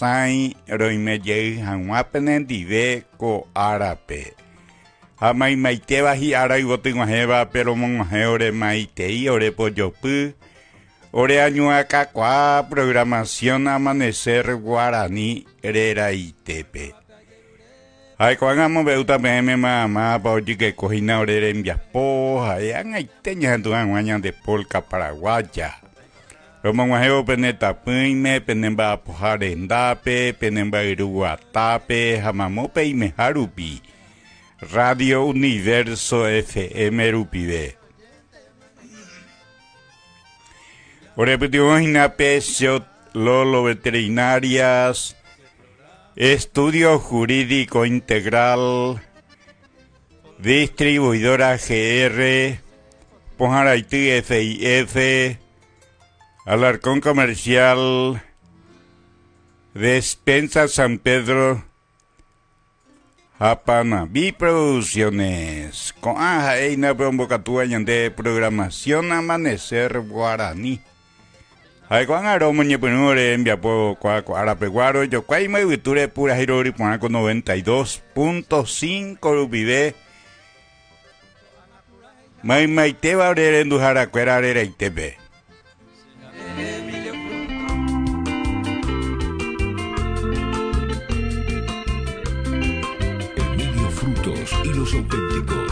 Roñe'asãi roime jey hag̃ua penendive ko árape. Ha maymaitéva hi'ára yvoty g̃uahẽvape romog̃uahẽ ore maitei ore pojopy, ore añuãkakuaa programación Amanecer Guarani reraitépe. Ha ko'ág̃a amombe'úta peẽme mávapa ojykeko hína ore rembiapo, ha'e ag̃aite ñahendu hag̃ua ñande polka paraguaya. Romog̃uahẽvo pene tapỹime, pene mba'apoha rendápe, pene mbayru guatápe ha mamo peimeha rupi, Radio Universo FM rupive. Orepytyvõ hína pe Shot Lolo Veterinarias, Estudio Jurídico Integral, Distribuidora GR, Pohãraity FIF, Alarcón Comercial, Despensa San Pedro ha Panambi Producciones. Ko'ã ha'e hína pe ombokatúva ñande programación Amanecer Guaraní. Ha'e ko'ág̃a romoñepyrũ ore rembiapo kua ko árape guáro jokuáima yvytúre purahéi rory porã ko 92.5 rupive maymaitéva ore renduharakuéra reraitépe. Emilio Frutos y los auténticos.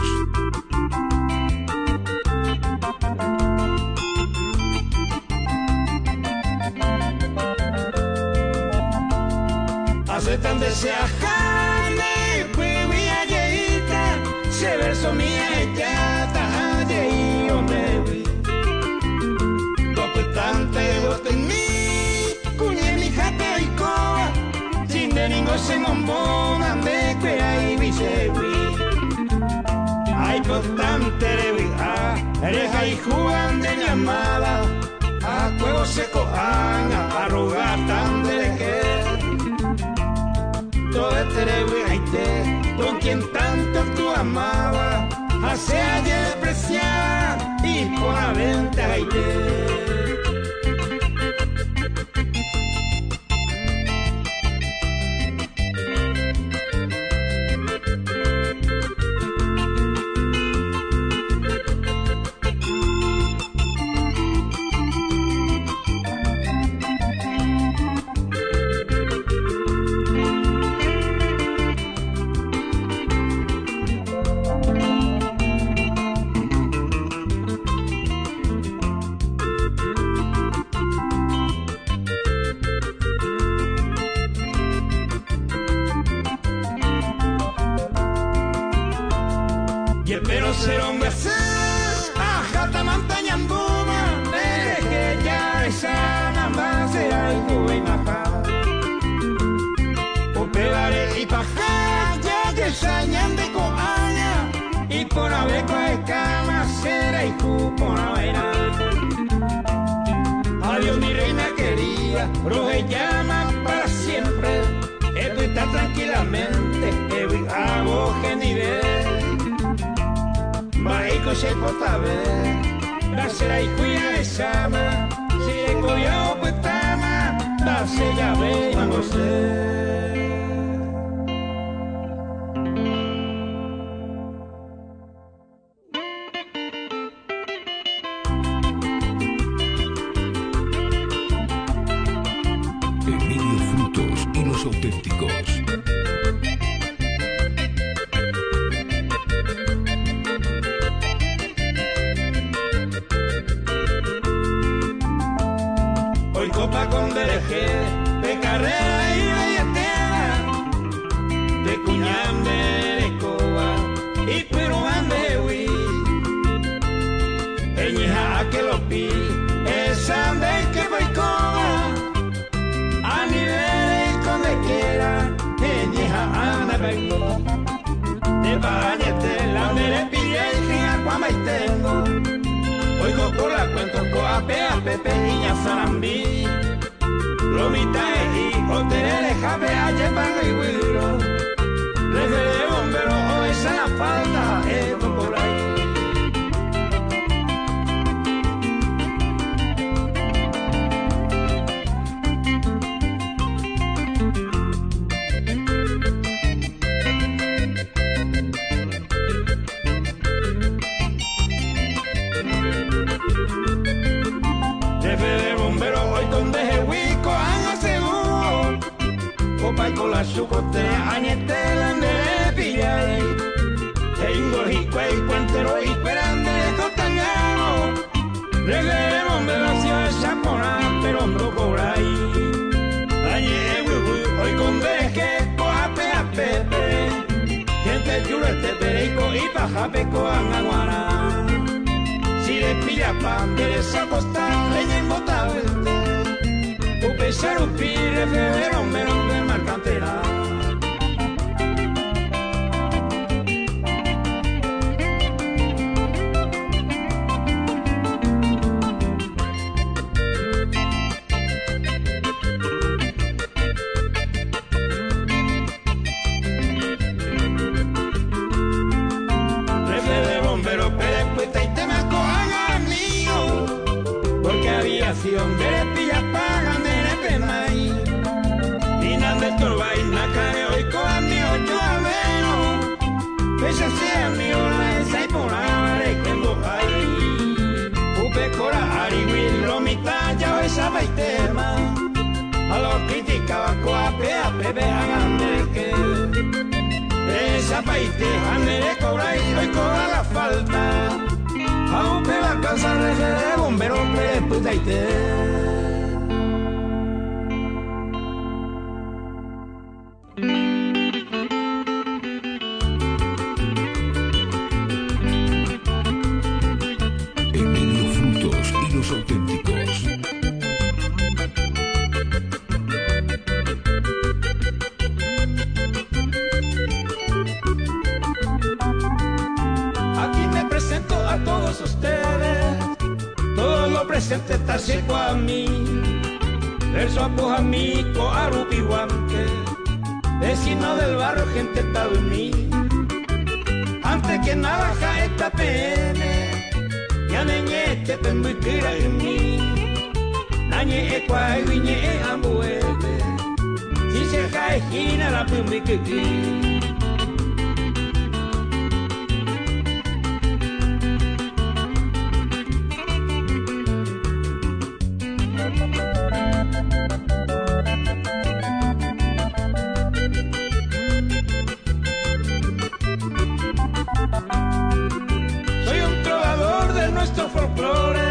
Con quien tanto tú amabas, hace despreciar y por la venta Pero ser hombre ajata montañanduma, que ya esa mamá será y tuve maja. Popelare y paja, ya que sañan de coaña, y por haber cama será y cupo Adiós mi reina querida, roja llama para siempre, esto está tranquilamente, hago nivel. Maiko se potabe, la y cuya esa si le cogió pues tama, la se ya ve Emilio Frutos y los auténticos. Hoy copa con dereje, de carrera y valletea, de cuñán de escoba y pero ande hui. Eñija que lo pi, esa de que voy coba, a nivel con de quiera, eñija anda vengo. De bañete la mere pille y agua y tengo. Oigo por la cuento coa pea pepe niña sarambí. Lo mitad y hoteles jabe a llevar y güiro. Refere bombero o esa la falta esto por ahí. Opa la chucote añete la pillai. Tengo y cuentero y cuerande cotangano. Reveremos de la ciudad de Chapona, pero no cobrai. Añe hoy con que coape a pepe. Gente churete pereico y pajape coangaguara. Si le pilla pan, de esa costa, leña en bota Upe sarupi, refero, menos de marcantera. A los criticaba coape a pepe que esa paite andere cobra y hoy cobra la falta. Aunque la casa de bombero putaite. Emilio Frutos y los auténticos. Aquí me presento a todos ustedes, todo lo presente está seco a mí. Verso a mí, arupihuante, vecino del barrio, gente mí. Antes que nada, ja esta PM, ya neñe este pembuquira en mí. Nañe ecua y ambuete, si se jae gina la pembuquira. Soy un trovador de nuestro folclore,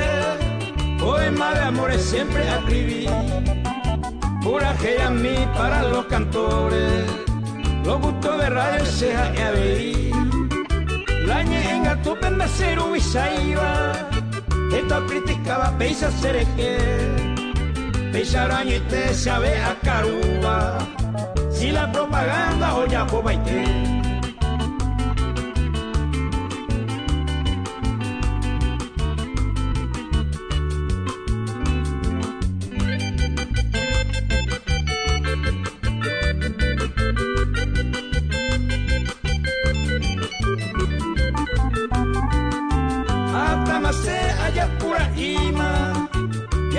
poema de amores siempre escribí. Pura a mí para los cantores, los gustos de radio sea y aveí. La ñenga tu pendacero y saiba, esto criticaba peisa sereque. Peisa arañete sabe a caruba, si la propaganda o ya baite.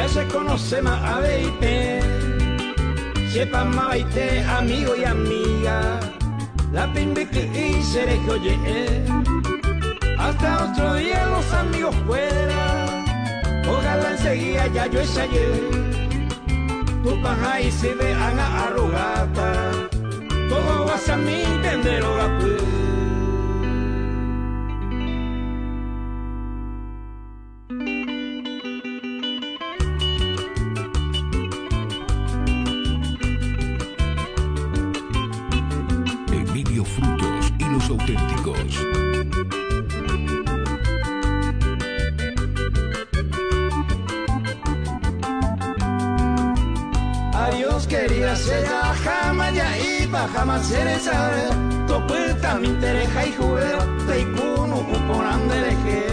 Se conoce más a B y P. Sepa maite, amigo y amiga, la pimbique y sereje oye. Hasta otro día los amigos fuera, ojalá enseguida ya yo ensayé. Tu paja y se ve ana arrugata, todo vas a mi tendero gapu. Emilio Frutos y los auténticos. Adiós querida sea jamás ya iba jamás seré saber toputa mi tereja y juguero te icuno por andereje.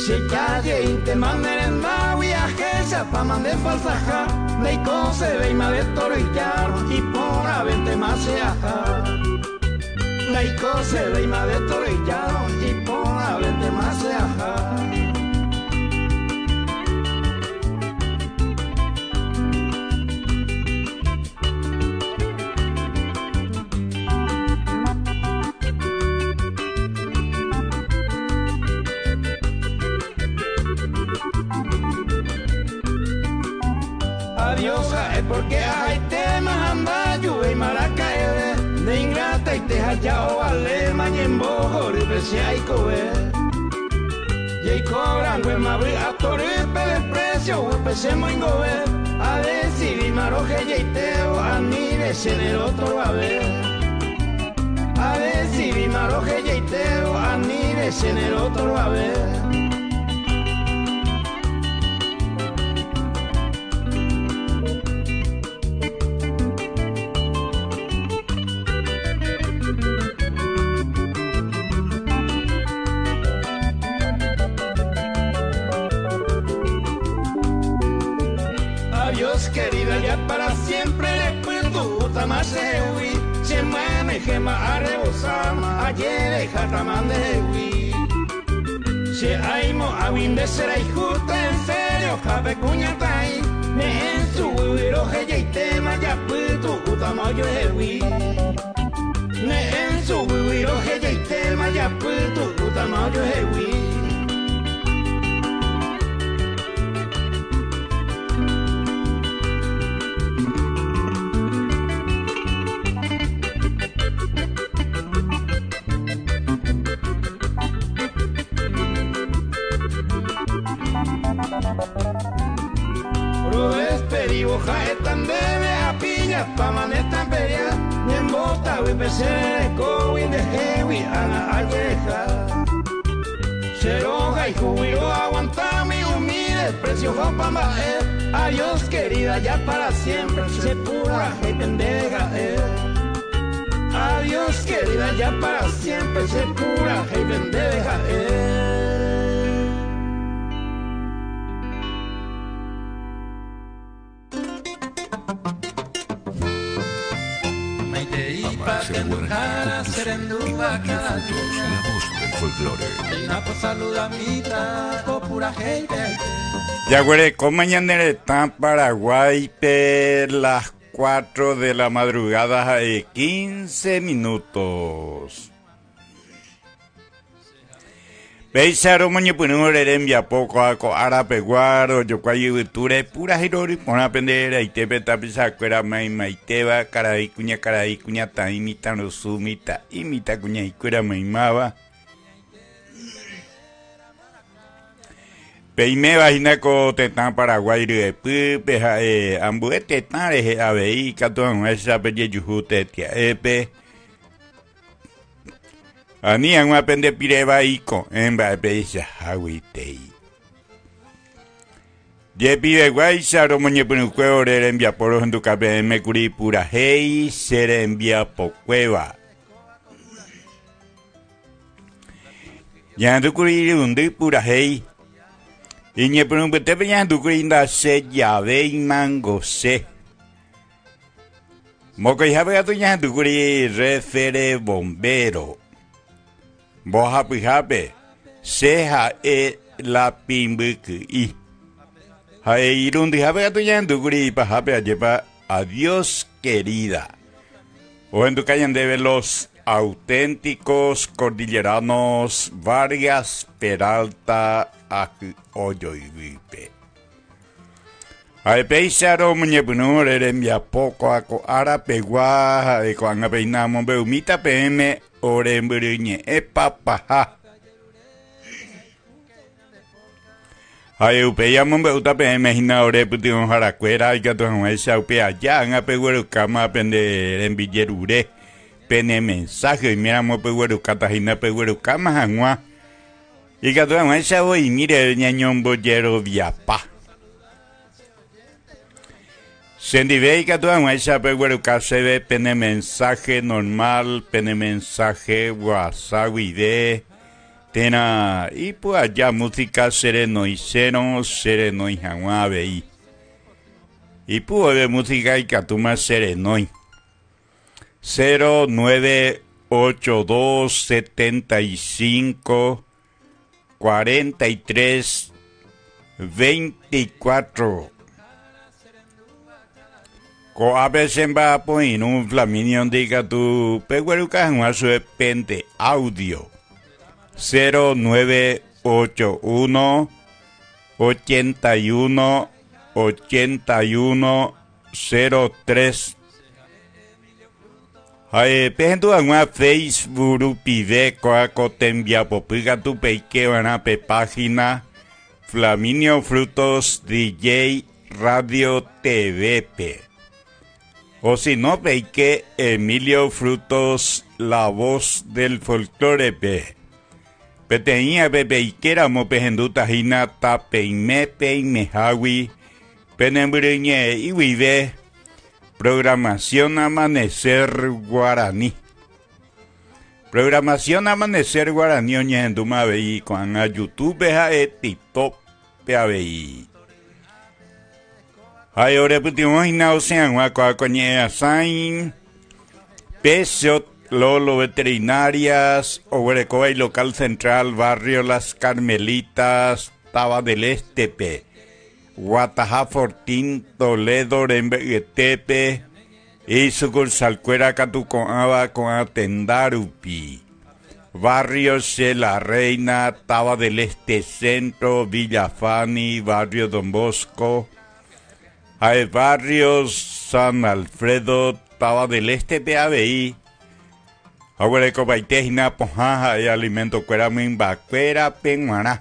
Se calle y te manden ma viaje se pa mande falsaja de se ve y ma de toro y llano y por avente más se aja. De se ve y ma de toro y llano y por avente más se aja. Adiós, es porque Che ahaitéma ha ndajuvéima araka'eve Nde ingrataite ha ja ovaléma ñembohorýpe che aikove Jeiko ranguéma vy'a torýpe desprecio guýpe che moingove Adecidíma rohejaitévo anive che nerotorbave Adecidíma rohejaitévo anive che nerotorbave. Adiós querida, ya para siempre repytu'útama chehegui Che myenyhẽma arrebosama ajerejátama ndehegui Che aimo'ãgui nde che rayhúta en serio ha pe kuñataĩ Ne'ẽ suguýgui rohejaitéma japytu'útama ojuehegui Ne'ẽ suguýgui rohejaitéma japytu'útama ojuehegui. Rodespedívo ha'éta ndéve apillapáma ne tamperia ñembotavýpe che rerekógui ndehegui ág̃a ajereha. Che rohayhúgui roaguantámi umi desprecio ha opa mba'e. Adiós querida ya para siempre che purahéipe ndéve ha'e. Adiós querida ya para siempre che purahéipe ndéve ha'e. Amanecer Guaraní conduce Emilio Frutos, la voz del folclore. Jaguerekóma ñane retã Paraguáipe las 4 de la madrugada ha'e 15 minutos. Péicha romoñepyrũ ore rembiapo ko'a ko ára pegua rojokuái yvytúre purahéi rory porã pende reraitépe tapichakuéra maymaitéva, karai, kuñakarai, kuñataĩ, mitãrusu, mitã'i, mitãkuña'ikuéra maymáva. Peiméva hína ko tetã Paraguái ryepýpe ha'e ambue tetã rehe avei ikatu hag̃uáicha pejejuhu tetia'épe. Ani hag̃ua pende pire vai ko'ẽ mba'e peichahágui tei. Jepiveguáicha romoñepyrũkue ore rembiapo rohenduka peẽme kuri purahéi che rembiapokuéva. Ñahendúkuri irundy purahéi. Iñepyrũ mbytépe ñahendúkuri ndachejavéimango che. Mokõihápe katu ñahendúkuri refere bombero. Mbohapyhápe, che ha'e la pimbyky'i. Ha'e irundyhápe katu ñahendúkuri ipahápe ajépa Adiós querida. Ohenduka ñandéve los auténticos cordilleranos Vargas Peralta ahy'ojoyvýpe. Ha'e péicha romoñepyrũ ore rembiapo ko'a ko ára pegua ha'e ko'ág̃a péina amombe'umíta peẽme ore mbyryñe'ẽ papaha. Ha'e upéi amombe'úta peẽme hína ore pytyvõharakuéra ikatu hag̃uáicha upe aja ág̃a peguerukáma pende rembijerure pene mensáhe oiméramo peguerukáta hína peguerukáma hag̃ua Ikatu hag̃uáicha voimíre ñañombojeroviapa. Chendive ikatu hag̃uáicha pegueruka chéve pene mensáhe normal, pene mensáhe WhatsApp guive, térã ipu aja músika cherenoisérõ cherenói hag̃ua avei. Ipu vove músika ikatúma cherenói. 09 8 2 75 43 24 Ko'ápe che mba'apo irũ Flaminio-ndi katu pegueruka hag̃ua chupe pende audio 09 81 81 81 03. Ha'e pehendu hag̃ua Facebook rupive ko'ã ko tembiapopy katu peikeva'erã pe página Flaminio Frutos DJ Radio TV-pe. O si no peike Emilio Frutos La Voz del Folklore-pe. Peteĩ ave peikéramo pehendúta hína tapeime peimehágui penembyryñe'ẽ'i guive Programación Amanecer Guaraní. Programación Amanecer Guaraní oñehendúma avei ko'ág̃a YouTube ha'e TikTok-pe avei. Ha'e orepytyvõ hína osẽ hag̃ua ko'ã ko ñe'ẽasãi Pecio Lolo Veterinarias oguerekóva ilocal central barrio Las Carmelitas, Táva del Este-pe. Guataha Fortín Toledo rembe'yetépe, isukursalkuéra katu ko'ãva ko'ã tenda rupi. Barrio Che La Reina, Táva del Este Centro, Villa Fanny, Barrio Don Bosco, ha'e Barrio San Alfredo, Táva del Este-pe avei. Ha oguerekopaite hína pohã ha'e alimento-kuéra mymbakuérape g̃uarã.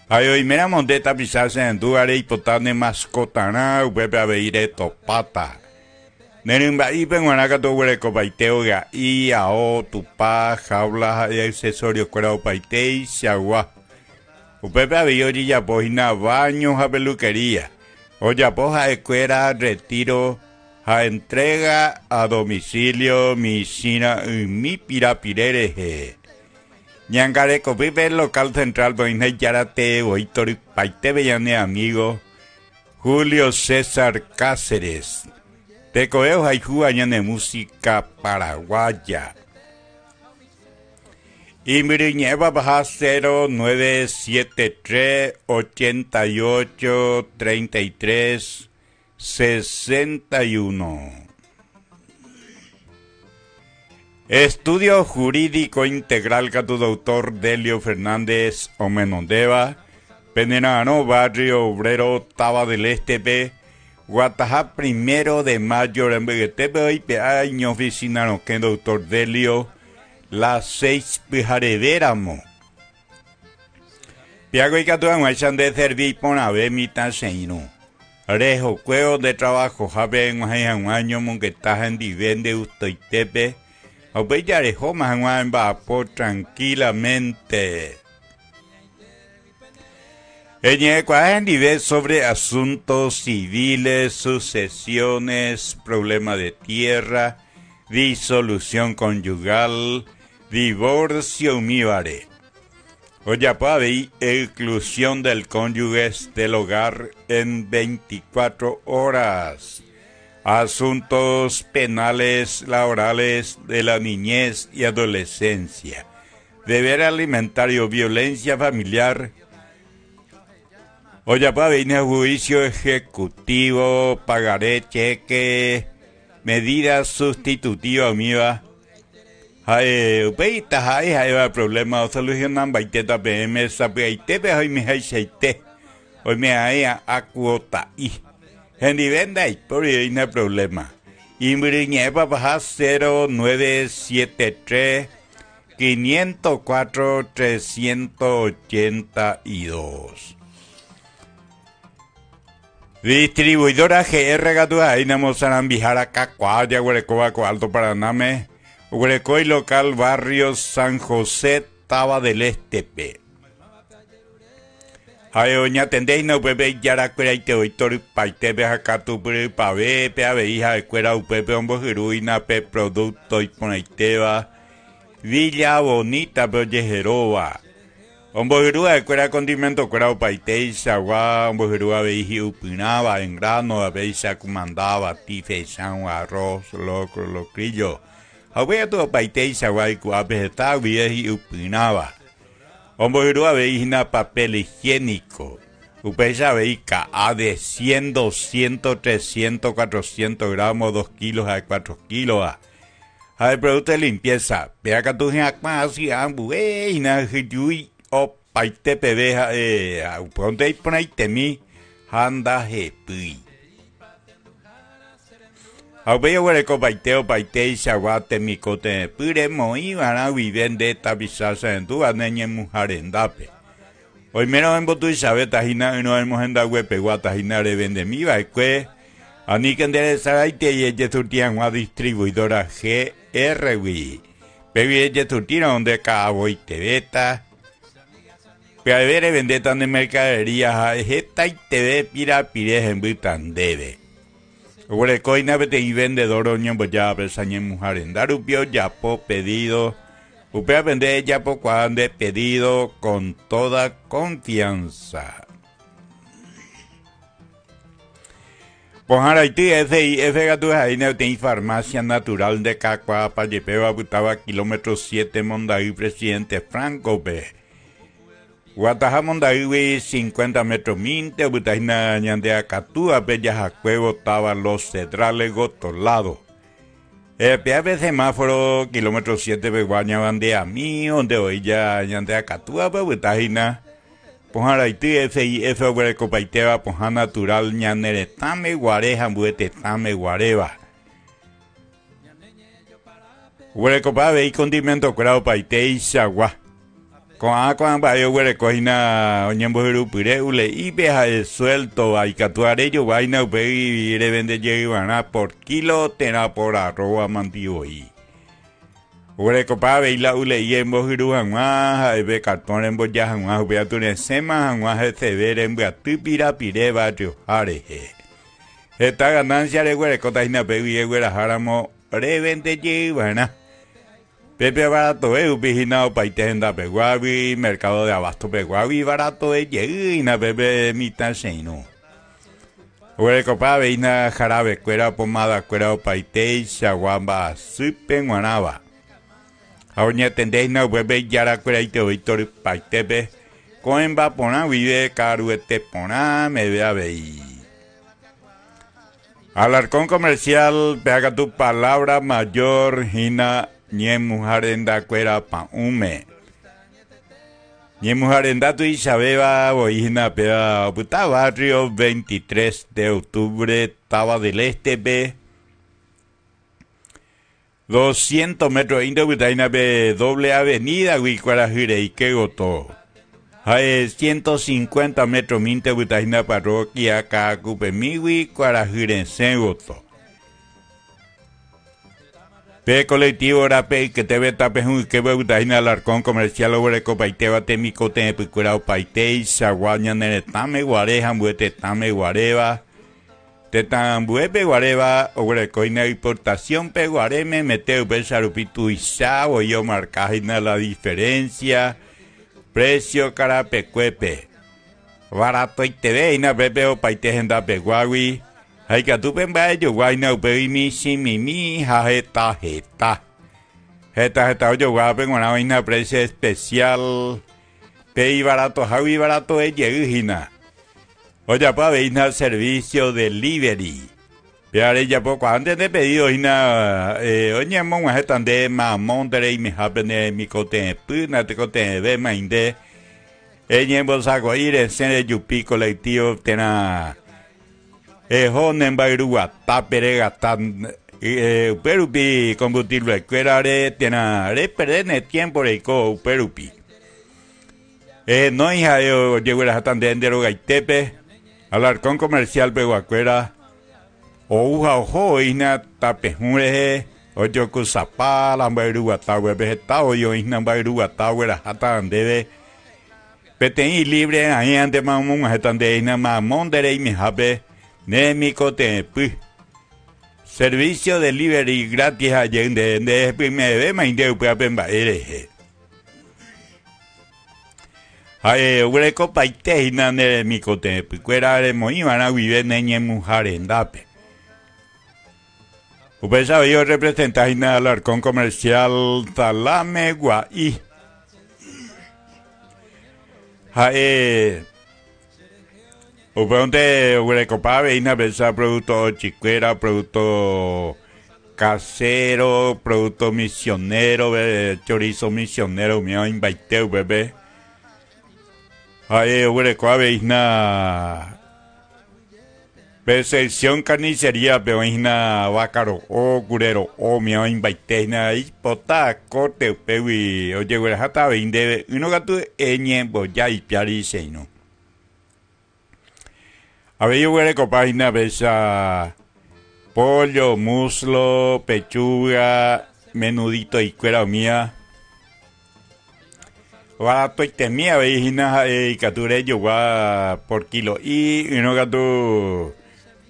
Ha'e oiméramo nde tapicha chehendúva reipota ne maskotarã, upépe avei retopáta. Ne rymba'ípe g̃uarã katu oguerekopaite oga'i, ao, tupa, jaula ha accesoriokuéra opaiteichagua. Upépe avei ojejapo hína baño ha peluquería. Ojapo ha'ekuéra retiro ha entrega a domicilio michĩra'ymi pirapire rehe. Ñangarekopýpe local central-pe oĩha ijára tee voi torypaitépe ñane amigo Julio César Cáceres, tekove ohayhúva ñane música paraguaya. Imbyryñe'ẽva paha 0973 88 33 61. Estudio Jurídico Integral katu Doctor Delio Fernández omenondéva, penera'arõ Barrio Obrero Táva del Este-pe, guataha Primero de Mayo rembe'yetépe oipe'a iñoficina rokẽ Doctor Delio las seis pyharevéramo. Piago ikatu hag̃uáicha nde servi iporãve mitã che irũ. Rehokuévo nde trabajohápe eg̃uahẽ hag̃ua eñomongeta hendive nde gustoitépe ha upéi jarehóma hag̃ua emba'apo tranquilamente. Eñe'ẽkuaa hendive sobre asuntos civiles, sucesiones, problema de tierra, disolución conyugal, divorcio umívare. Ojapo avei exclusión del cónyuge del hogar en 24 horas, asuntos penales laborales de la niñez y adolescencia, deber alimentario, violencia familiar. Ojapo avei juicio ejecutivo, pagaré cheque, medida sustitutiva umíva. Ha'e upéi taha'e ha'éva problema osolucionambaitéta peẽme sapy'aitépe ha oimehaichaite oime'aẽ akuota'i. Hendive ndaipóri oĩne problema. Imbyryñe'ẽ papaha 0973 504 382. Distribuidora GR katu ha'éina mosarambihára kakuaa jaguerekóva ko Alto Paranáme, oguereko ilocal barrio San José, Táva del Este-pe. Ha'e oñatendéhina upépe ijarakueraite voi torypaitépe ha katu pyrypavépe avei ha'ekuéra upépe ombohyrúhina pe producto iporãitéva Villa Bonita-pe ojeheróva. Ombohyru ha'ekuéra kondimentokuéra opaiteichagua, ombohyru avei hi'upyrãva, en grano, aveicha kumandáva, tife, chãu, arroz, locro, locrillo. Ha upéi katu opaiteichagua iku'ápe heta guive hi'upyrãva. Ombohyru avei hína papel higiénico. Upéicha avei ka'a de cien, doscientos, trescientos, cuatrocientos gramos, dos kilos ha cuatro kilos-va. Ha producto de limpieza, péa katu hyakuã asy ambue hína hyjúi opaite peve ha'e upévante iporãitemi ha ndahepýi. Ha upéi oguerekopaite opaiteichagua temikotevẽpy remoĩva'erã guive nde tapicha cherendúva ne ñemuha rendápe. Oimérõ embotuichavéta hína ỹrõ emohendaguepeguáta hína revendemi va'ekue, aníke nde resaraitei ejesurti hag̃ua distribuidora GR-gui. Pégui ejesurtírõ nde ka'avoitevéta. Pya'eve revendéta ne mercadería ha hetaiteve pirapire hembýta ndéve. Oguereko hína peteĩ vendedor oñembojáva pe sañemuha renda rupi ojapo pedido, upévape nde ejapokuaa nde pedido con toda confianza. Pohã raity FIF katu ha'éina peteĩ farmacia natural nde kakuaapa jepéva opytáva kilómetro siete Monday Presidente Franco-pe. Guataha Mondaýgui cincuenta metro mínte opyta hína ñande akatúape jahakuévo táva Los Cedrales goto lado. Péape semáforo kilómetro siete pegua ñavandeami onde oĩ ja ñande akatúape opyta hína pohã raity FIF oguerekopaitéva pohã natural ñane retãme guare ha ambue tetãme guaréva. Oguerekopa avei condimento-kuéra opaiteichagua. Ko'ã ko'ã mba'e oguereko hína oñembohyrupyre ule'ípe ha'e suéltova, ikatu are jogua hína upégui revende jeyva'erã por kílo térã por arróva manti voi. Oguerekopa avei la ule'i embohyru hag̃ua ha'e pe kartón remboja hag̃ua upe atu resẽma hag̃ua heseve rembyaty pirapire barrioha rehe. Heta ganancia reguerekóta hína upégui egueraháramo revende jeyva'erã. Pépe baratove upi hína opaite hendapeguágui, mercado de abasto peguágui baratove jey hína pépe mitã che irũ. Oguerekopa avei hína jarabe kuéra, pomada kuéra opaiteichagua mba'asýpe g̃uarãva. Ha oñatende hína upépe ijára kueraite voi torypaitépe, ko'ẽmba porã guive ka'aruete porã meve avei. Alarcón Comercial pe ha katu palabra mayor hína ñemuha renda kuéra pa'ũme. Ñemuha renda tuichavéva voi hína péva opyta barrio 23 de octubre Táva del Este-pe. Doscientos metro ínte opyta hína pe doble avenida-gui kuarahy reike gotyo. Ha'e 150 metro mínte opyta hína parroquia Caacupemígui kuarahy resẽ gotyo. Pe colectivo rape yketépe tape hũ yképe opyta hína Alarcón Comercial oguerekopaitéva temikotevẽpykuéra opaiteichagua ñane retãme guare ha ambue tetãme guaréva. Tetã ambuépe guaréva oguereko hína importación-pe guare memete upéicha rupi tuicha voi omarka hína la diferencia precio karapekuépe. Baratoiteve hína pépe opaite hendapeguágui ha ikatu pe mba'ejogua hína upégui michĩmimi ha heta heta. Heta heta ojoguávape g̃uarã oĩna precio especial pe ibaratohágui ibaratove jey hína. Ojapo avei hína servicio delivery. Péva rejapokuaánte nde pedido hína oñemog̃uahẽta nde mamónte reimehápe ne remikotevẽpy, natekotevẽvéma inde eñembosako'i resẽ rejupi colectivo térã eho ne mba'yruguatápe regasta upérupi combustible-kuérare térã reperde ne tiempo reiko upérupi. Ehenói ha'e ojegueraháta nde nde rogaitépe, Alarcón Comercial peguakuéra ou ha oho oĩhína tapehũ rehe, ojokusapa la mba'yruguata guépe, heta voi oĩhína mba'yruguata ogueraháta ndéve peteĩ libre raẽantema omog̃uahẽta nde hína mamo nde reimehápe ne remikotevẽpy. Servicio delivery gratis ha jey nde nde hepyme'ẽvéma inde upévape mba'e rehe. Ha'e oguerekopaite hína ne remikotevẽpykuéra remoĩva'erã guive ne ñemuha rendápe. Upéicha avei orrepresenta hína Alarcón Comercial Salame Gua'i. Ha'e upévante oguerekopa avei hína péicha producto ochikuéra, producto Casero, producto misionero, chorizo misionero umi oĩmbaite upépe. Ha'e oguereko avei hína. Pe sección carnicería-pe oĩ hína vaka ro'o, kure ro'o, umíva oĩmbaite hína ipota corte upégui ojegueraháta avei ndéve ỹrõ katu eñemboja ipiári che irũ. Avei oguerekopa hína péicha pollo, muslo, pechuga, menuditoikuéra umíva. Baratoitemi avei hína ha'e ikatu rejogua por kilo'i ỹrõ katu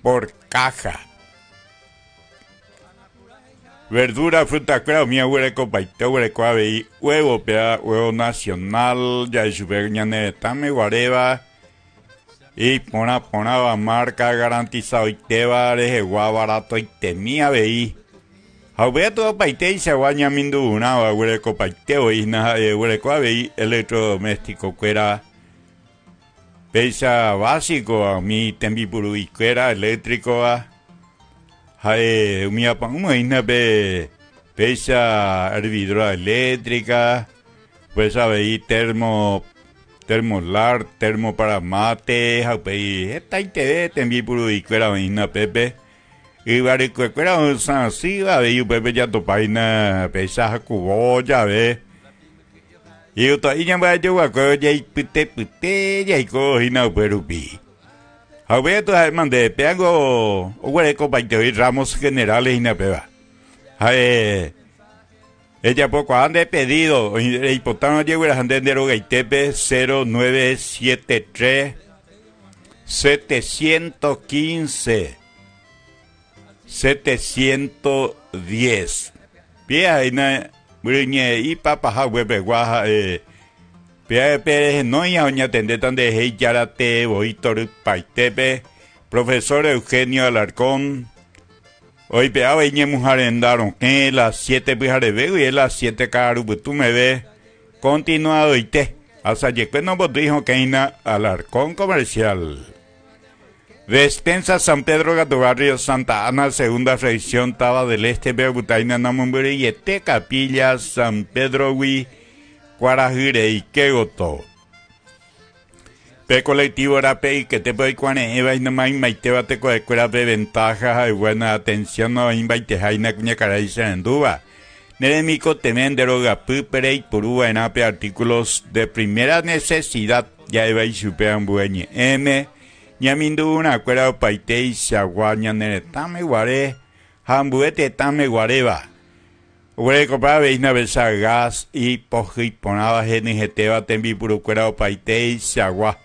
por caja. Verdura, frutakuéra umi oguerekopaite oguereko avei huevo, péva huevo nacional ja'e chupe ñane retãme guaréva iporã porãva marca garantizadoitéva rehegua baratoitemi avei. Ha upéva tuvapaiteichagua ñamindu'urãva oguerekopaite voi hína ha'e oguereko avei electrodomestico-kuéra péicha básico-va umi tembipuru'ikuéra eléctrico-va ha'e umi apa'ũma hína pe péicha hervidora eléctrica upéicha avei termo termolar, termo para mate ha upéi hetaiteve tembipuru'ikuéra oĩ hína pépe. Yva rykuekuéra osãsýva avei upépe jatopáina péicha hakuvo jave. Ijyto'i ñamba'ejoguakue ojeipytepyte jaiko hína upe rupi. Ha upéva katu ha'éma nde péango oguerekopaite oĩ ramos generales hína péva. Ha'e ejapokuaa nde pedido reipotárõ ojegueraha nde nde rogaitépe 0973 715 710. Péa hína mbyryñe'ẽ'i papaha upepegua ha'e péa pe rehenói ha oñatendéta nderehe ijára tee voi torypaitépe Profesor Eugenio Alarcón oipe'áva iñemuha renda rokẽ las siete pyhareve guive las siete ka'arupytũ meve continuadoite asajekue nombotýi hokẽ hína Alarcón Comercial. Despensa San Pedro katu barrio Santa Ana segunda fracción táva del Este-pe opytáina namombyryiete capilla San Pedro-gui kuarahy reike gotyo. Pe colectivo rape yketépe oikuare'ẽva hína maymaitéva tekovekuérape ventaja ha buena atención oĩmbaiteháina kuñakarai che rendúva. Ne remikotevẽ nde rogapýpe reipuru va'erã pe artículos de primera necesidad ja'éva ichupe ambue ñe'ẽme, ñamindu'urãkuéra opaiteichagua ñane retãme guare ha ambue tetãme guaréva. Oguerekopa avei navecha gas ipohýi porãva henyhẽtéva tembipurukuéra opaiteichagua.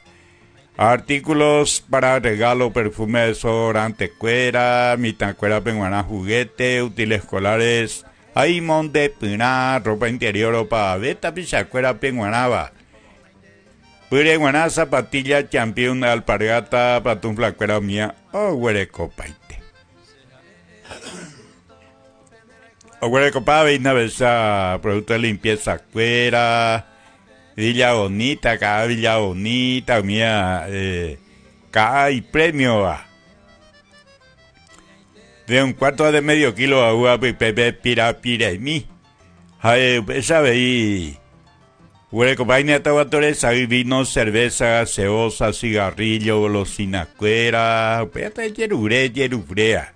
Artículos para regalo, perfume, desodorante-kuéra, mitãkuérape g̃uarã juguete, útiles escolares ha imondepyrã, ropa interior opavave tapichakuérape g̃uarãva. Pyre g̃uarã zapatilla, champion, alpargata, pantufla-kuéra umía oguerekopaite. Oguerekopa avei navecha producto de limpieza-kuéra. Villa Bonita, ka'a Villa Bonita, umía eh, ka'a ipremiova. De un cuarto a de medio kilo aúva pype pirapiremi. Ha'e upéicha avei guerekopáine taguatoresay vino, cerveza, gaseosa, cigarrillo, golosinakuéra, upéva jerure jerurea.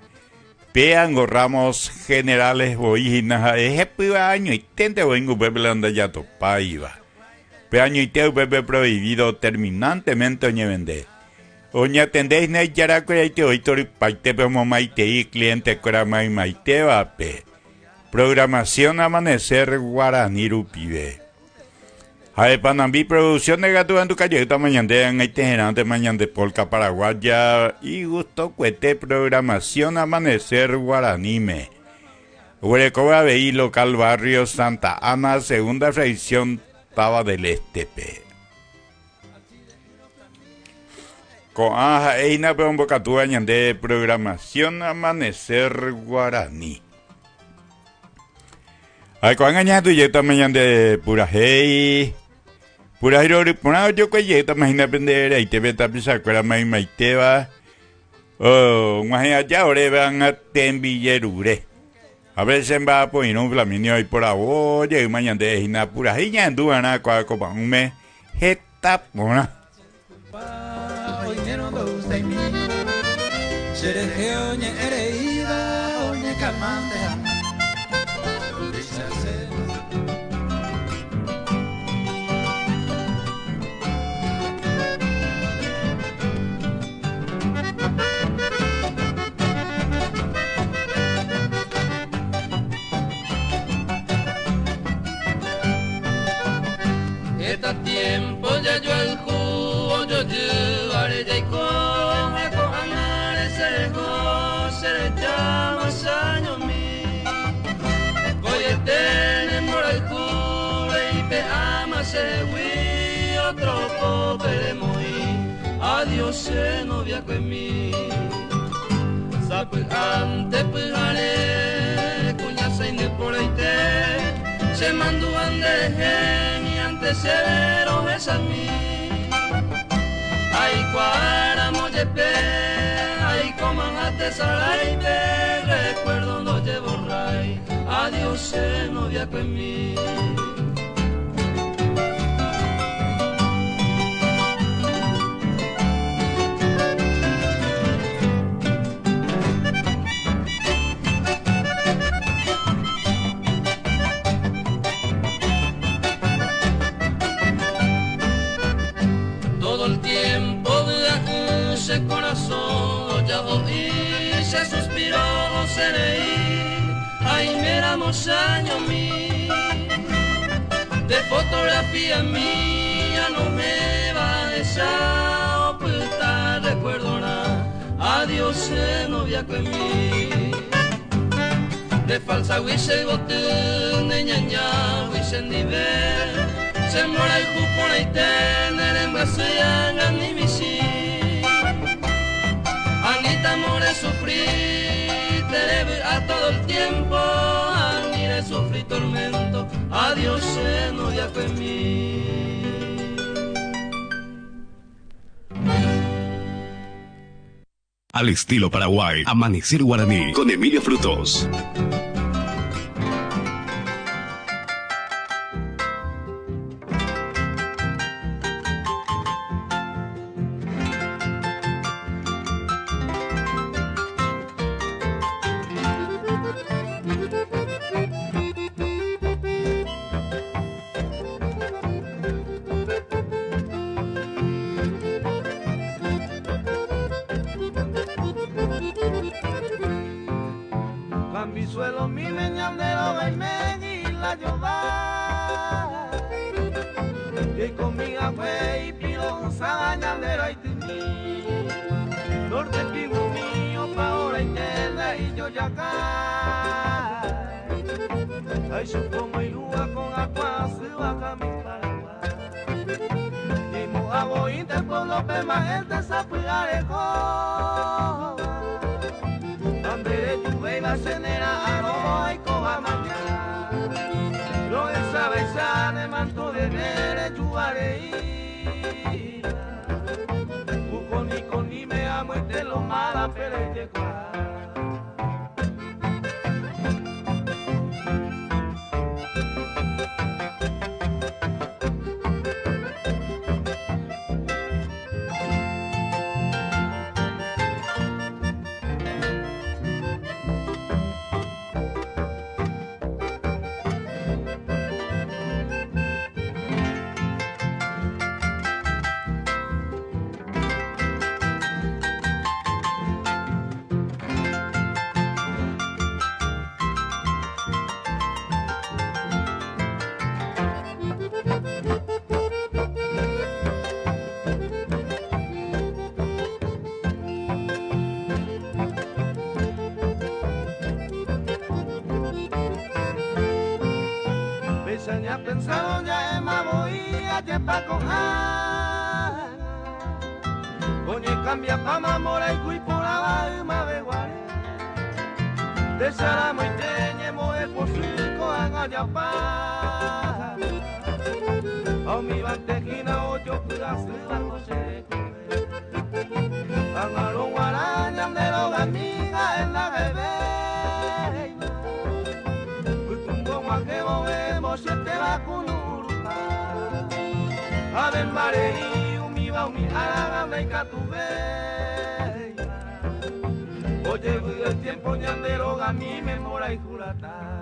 Péango Ramos Generales voi hína ha'e hepýva añoiténte voíngo upépe la ndajatopáiva. Pe añoite upépe prohibido terminantemente oñevende. Oñatende hína ijarakueraite voi torypaitépe omomaitei cliente-kuéra maymaitévape. Programación Amanecer Guarani rupive. Ha'e Panambi Producciones katu andukajeýtama ñande ag̃aiteherãntema ñande polka paraguaya igustokuete programación Amanecer Guaraníme. Oguerekóva avei local barrio Santa Ana segunda fracción táva del Este-pe. Ko'ã ha'e hína pe ombokatúva ñande programación Amanecer Guaraní. Ha ko'ág̃a ñahendu jeýtama ñande purahéi. Purahéi rory porã ojokuái jeýtama hína pende raitépe tapichakuéra maymaitéva. Og̃uahẽ aja oréve ág̃a tembijerure. Ha pe che mba'apoirũ Flaminio oiporavo jeýma ñande hína purahéi ñahendu va'erã ko'ã ko pa'ũme heta porã. calmante Esta tiempo ya yo el jugo yo llevaré ya y con amar se se le llama año mi. Voy a tener por el cubre y pe ama se wi otro pobre muy adiós se novia con mi. Sapu ante pujare cuña se por ahí te se mandó ande mi ante severo es a mí. Ay cuara moyepe ay coman ate saraipe recuerdo no llevo ray adiós se novia con mí. Ese corazón ya oí, se suspiró, se reí, ay miramos año mí, de fotografía mía no me va a esa oputa recuerdo nada, adiós se novia con mí, de falsa huise bote, de ñaña huise nivel, se mora el jupo y tener en brazo ni misi. Anita more sufrí, te debe a todo el tiempo, ani sufrí tormento, adiós se novia con mí. Al estilo Paraguay, Amanecer Guaraní, con Emilio Frutos. Pensado ya en mamoía yepa con Oye cambia pa mamora y cui por la ma beguare De saramo y teñe moe por suico agayapa O mi bantejina o yo pudase la coche Angaro guaraña de los amiga en la bebé Ave María, umi va umi araga me catuve. Oye, el tiempo ñandero a mi memoria y jurata.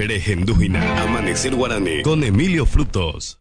Rehendu hína Amanecer Guarani con Emilio Frutos.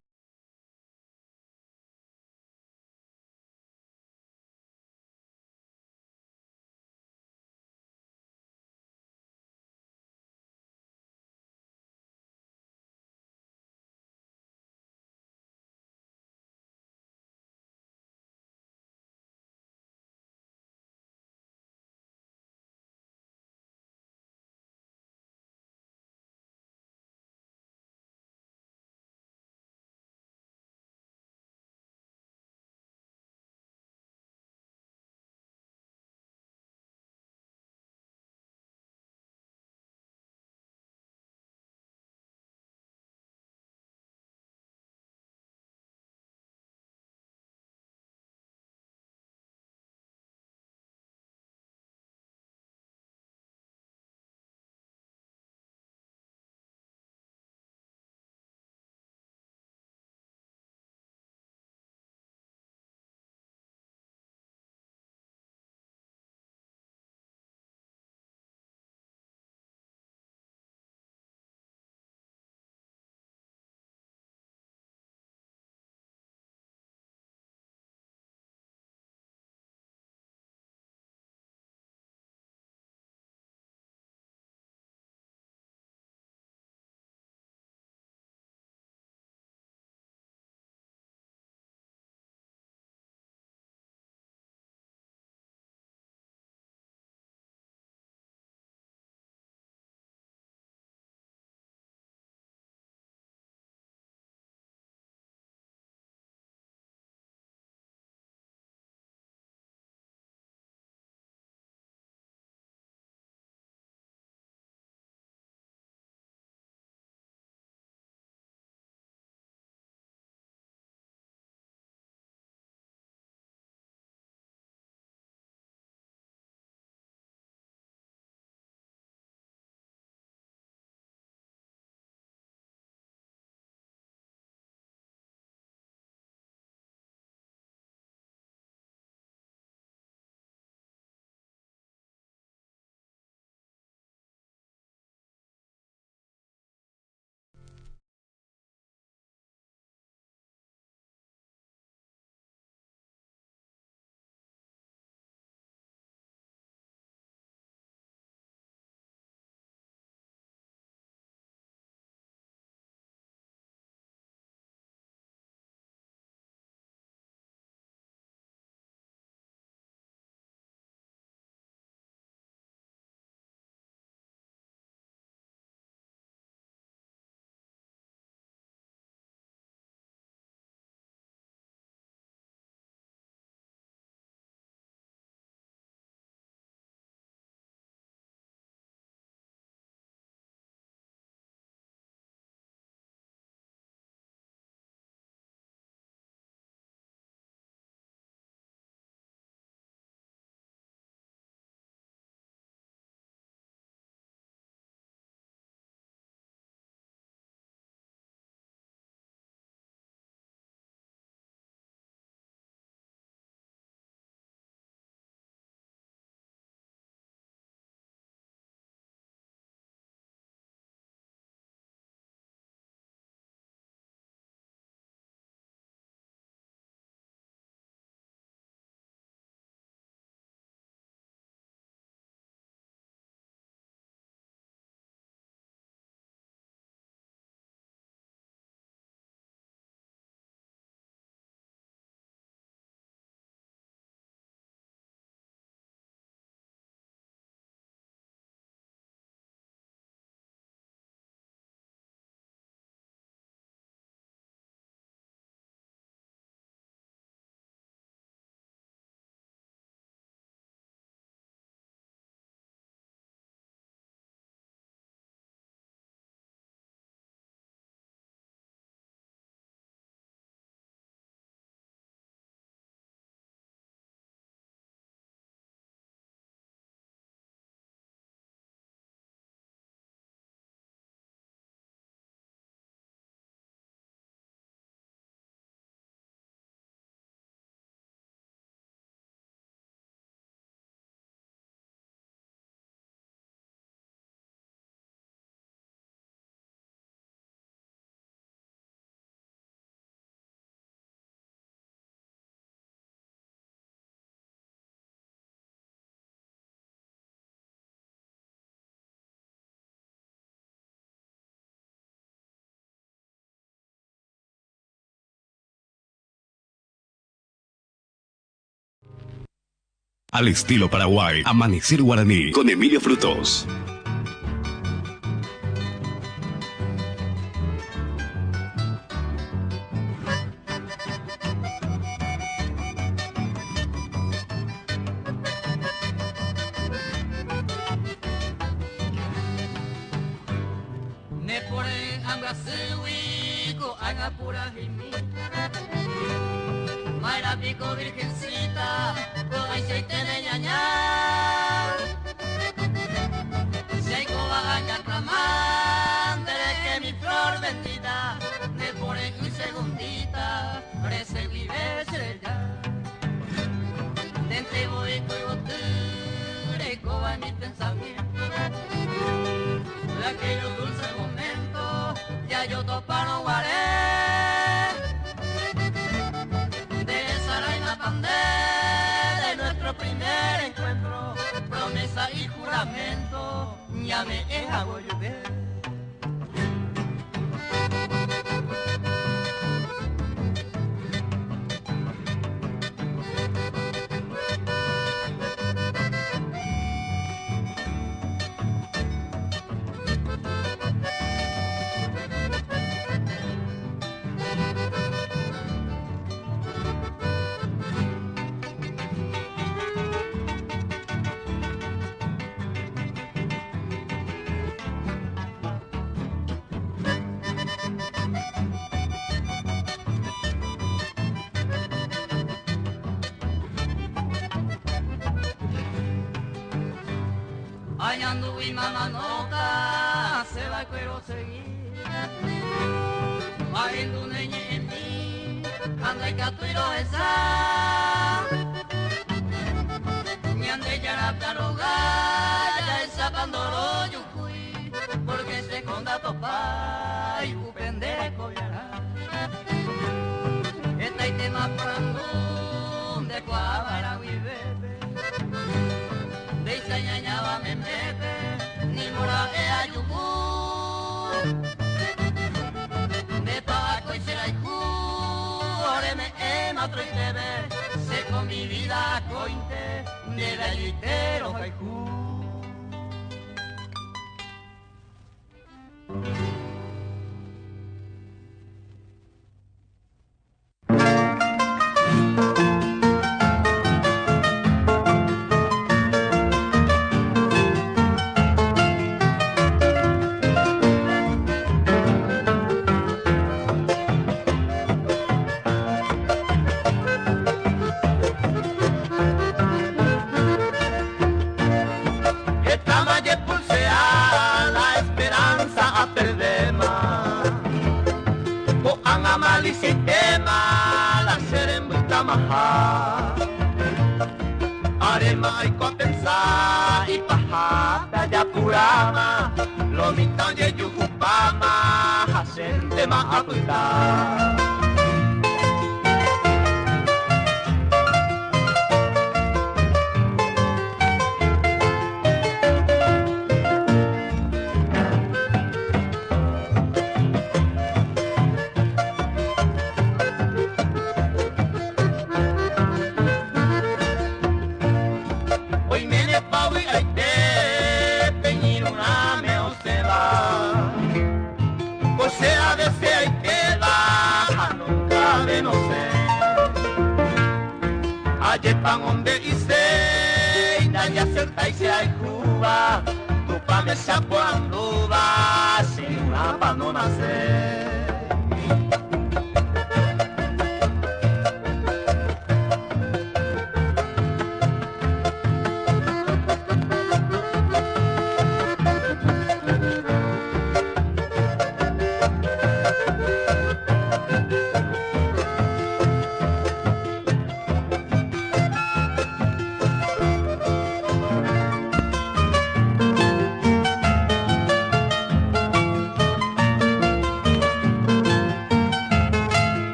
Al estilo Paraguay. Amanecer Guaraní con Emilio Frutos.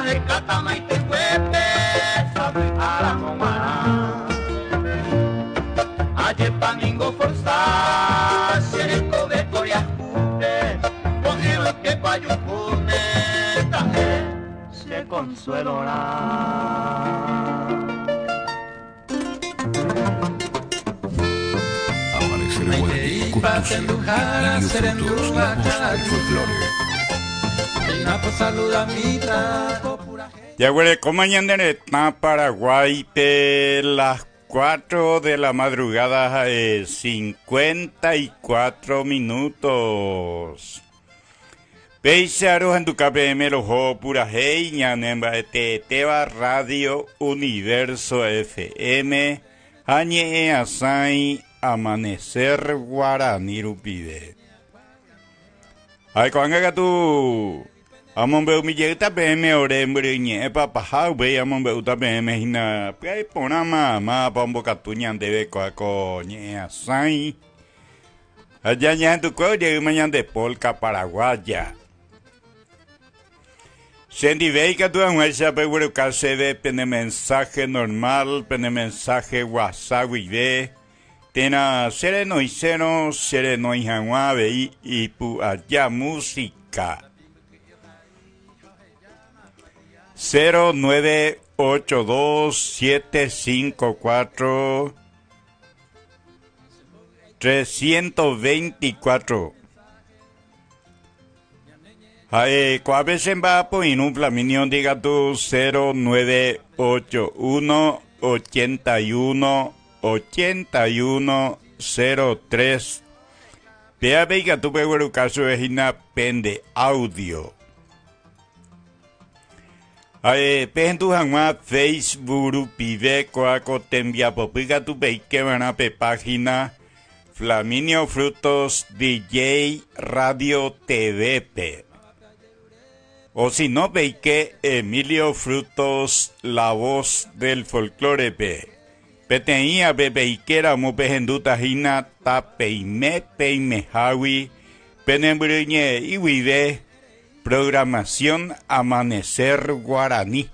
Ahekátama itekuépe sapy'áramo g̃uarã. Ajépa ningo forza che rekove poriahúpe, ko'ẽrõitépa ajuhúne tahẽ che consuelorã. Amanecer Guaraní conduce Emilio Frutos, la voz del folclore. Jaguerekóma ñane retã Paraguáipe las 4 de la madrugada ha'e 54 minutos. Péicha rohenduka peẽme roho purahéi ñane mba'eteetéva Radio Universo FM ha ñe'ẽasãi Amanecer Guarani rupive. Ha ko'ág̃a katu amombe'umi jeýta peẽme ore mbyryñe'ẽ papaha, upéi amombe'úta peẽme hína pya'e porãma mávapa ombokatu ñandéve kóa ko ñe'ẽasãi. Ha jañehendukuévo jeýma ñande polka paraguaya. Che ndive ikatu hag̃uáicha pegueruka chéve pene mensaje normal, pene mensaje WhatsApp guive, térã che renoisérõ che renói hag̃ua avei ipu aja música. 0982 754 324. Ha'e ko'ápe che mba'apo irũ Flaminio ndikatu 0981 81 81 03. Péape ikatu pegueruka chupe hína pende audio. Ha'e pehendu hag̃ua Facebook rupive kóa ko tembiapopy katu peikeva'erã pe página Flaminio Frutos DJ Radio TV-pe. O si no peike Emilio Frutos La Voz del Folklore-pe. Peteĩ ave peikéramo pehendúta hína tapeime peimehágui penembyryñe'ẽ'i guive Programación Amanecer Guaraní.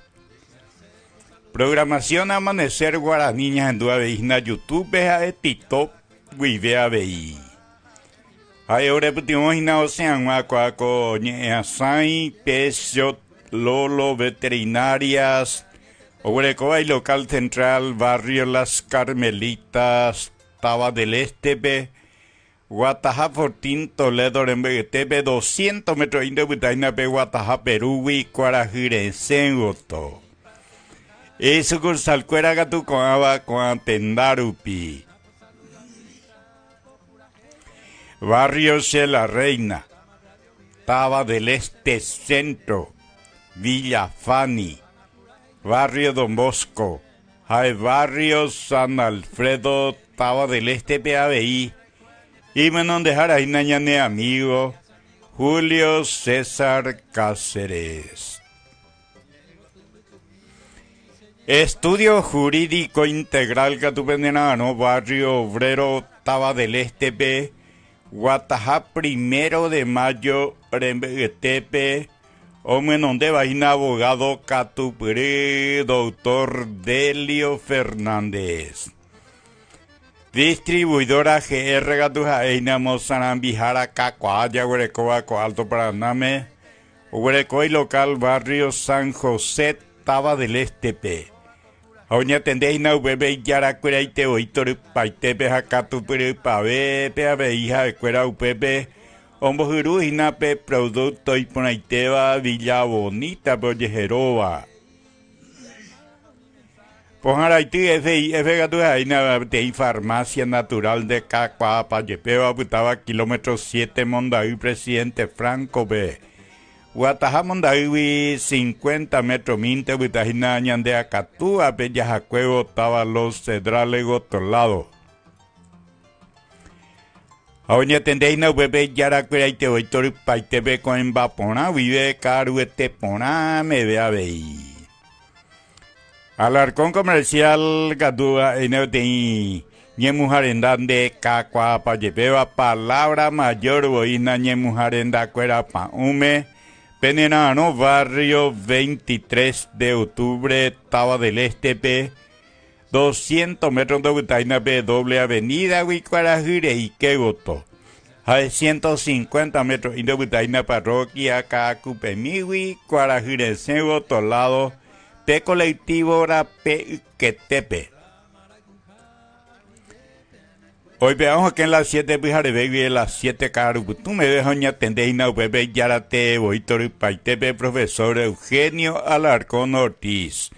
Programación Amanecer Guaraní ñahendu avei hína YouTube-pe ha'e TikTok guive avei. Ha'e orepytyvõ hína osẽ hag̃ua kua ko ñe'ẽasãi Pechot Lolo Veterinarias oguerekóva ilocal central barrio Las Carmelitas, Táva del Este-pe, Guataha Fortín Toledo rembe'yetépe doscientos metro'i ndopytáina pe Guataha Perúgui kuarahy resẽ gotyo. Isukursalkuéra katu ko'ãva ko'ã tenda rupi. Barrio Che La Reina, Táva del Este Centro, Villa Fanny, Barrio Don Bosco, Ha'e barrio San Alfredo, Táva del Este-pe avei, imenondehára hína ñane amigo Julio César Cáceres. Estudio Jurídico Integral katu penera'arõ barrio Obrero, Táva del Este-pe, Guataha Primero de Mayo rembe'yetépe, Omyenondéva hína abogado katupyry Doctor Delio Fernández. Distribuidora GR katu ha'e hína mosarambihára kakuaa jaguerekóva ko Alto Paranáme, oguereko ilocal barrio San José, Táva del Este-pe. Ha oñatende hína upépe ijarakueraite voi torypaitépe ha katupyrypavépe avei ha'ekuéra upépe Ombohyru hína pe producto iporãitéva Villa Bonita-pe ojeheróva. Pohãraity FIF katu ha'éina peteĩ farmacia natural ndekakuaapa jepéva opytáva kilómetro siete Monday Presidente Franco-pe. Guataha Mondaýgui cincuenta metro mínte opyta hína ñande akatúape jahakuévo táva Los Cedrales gotyo lado. Ha oñatende hína upépe ijarakueraite voi torypaitépe ko'ẽmba porã guive ka'aruete porã meve avei. Alarcón Comercial katu ha'éina peteĩ ñemuharenda nde kakuaapa jepéva palabra mayor voi hína ñemuharendakuéra pa'ũme. Penera'arõ barrio 23 de octubre Tava del Este-pe, 200 metro ndopytáina pe doble avenida-gui kuarahy reike gotyo, ha 150 metro ndopytáina parroquia Ka'akupemígui kuarahy resẽ gotyo lado pe colectivo rape yketépe. Oipe'a hokẽ las siete pyharevégui las siete ka'arupytũ meve ha oñatende hína upépe ijaratee voi torypaitépe profesor Eugenio Alarcón Ortiz.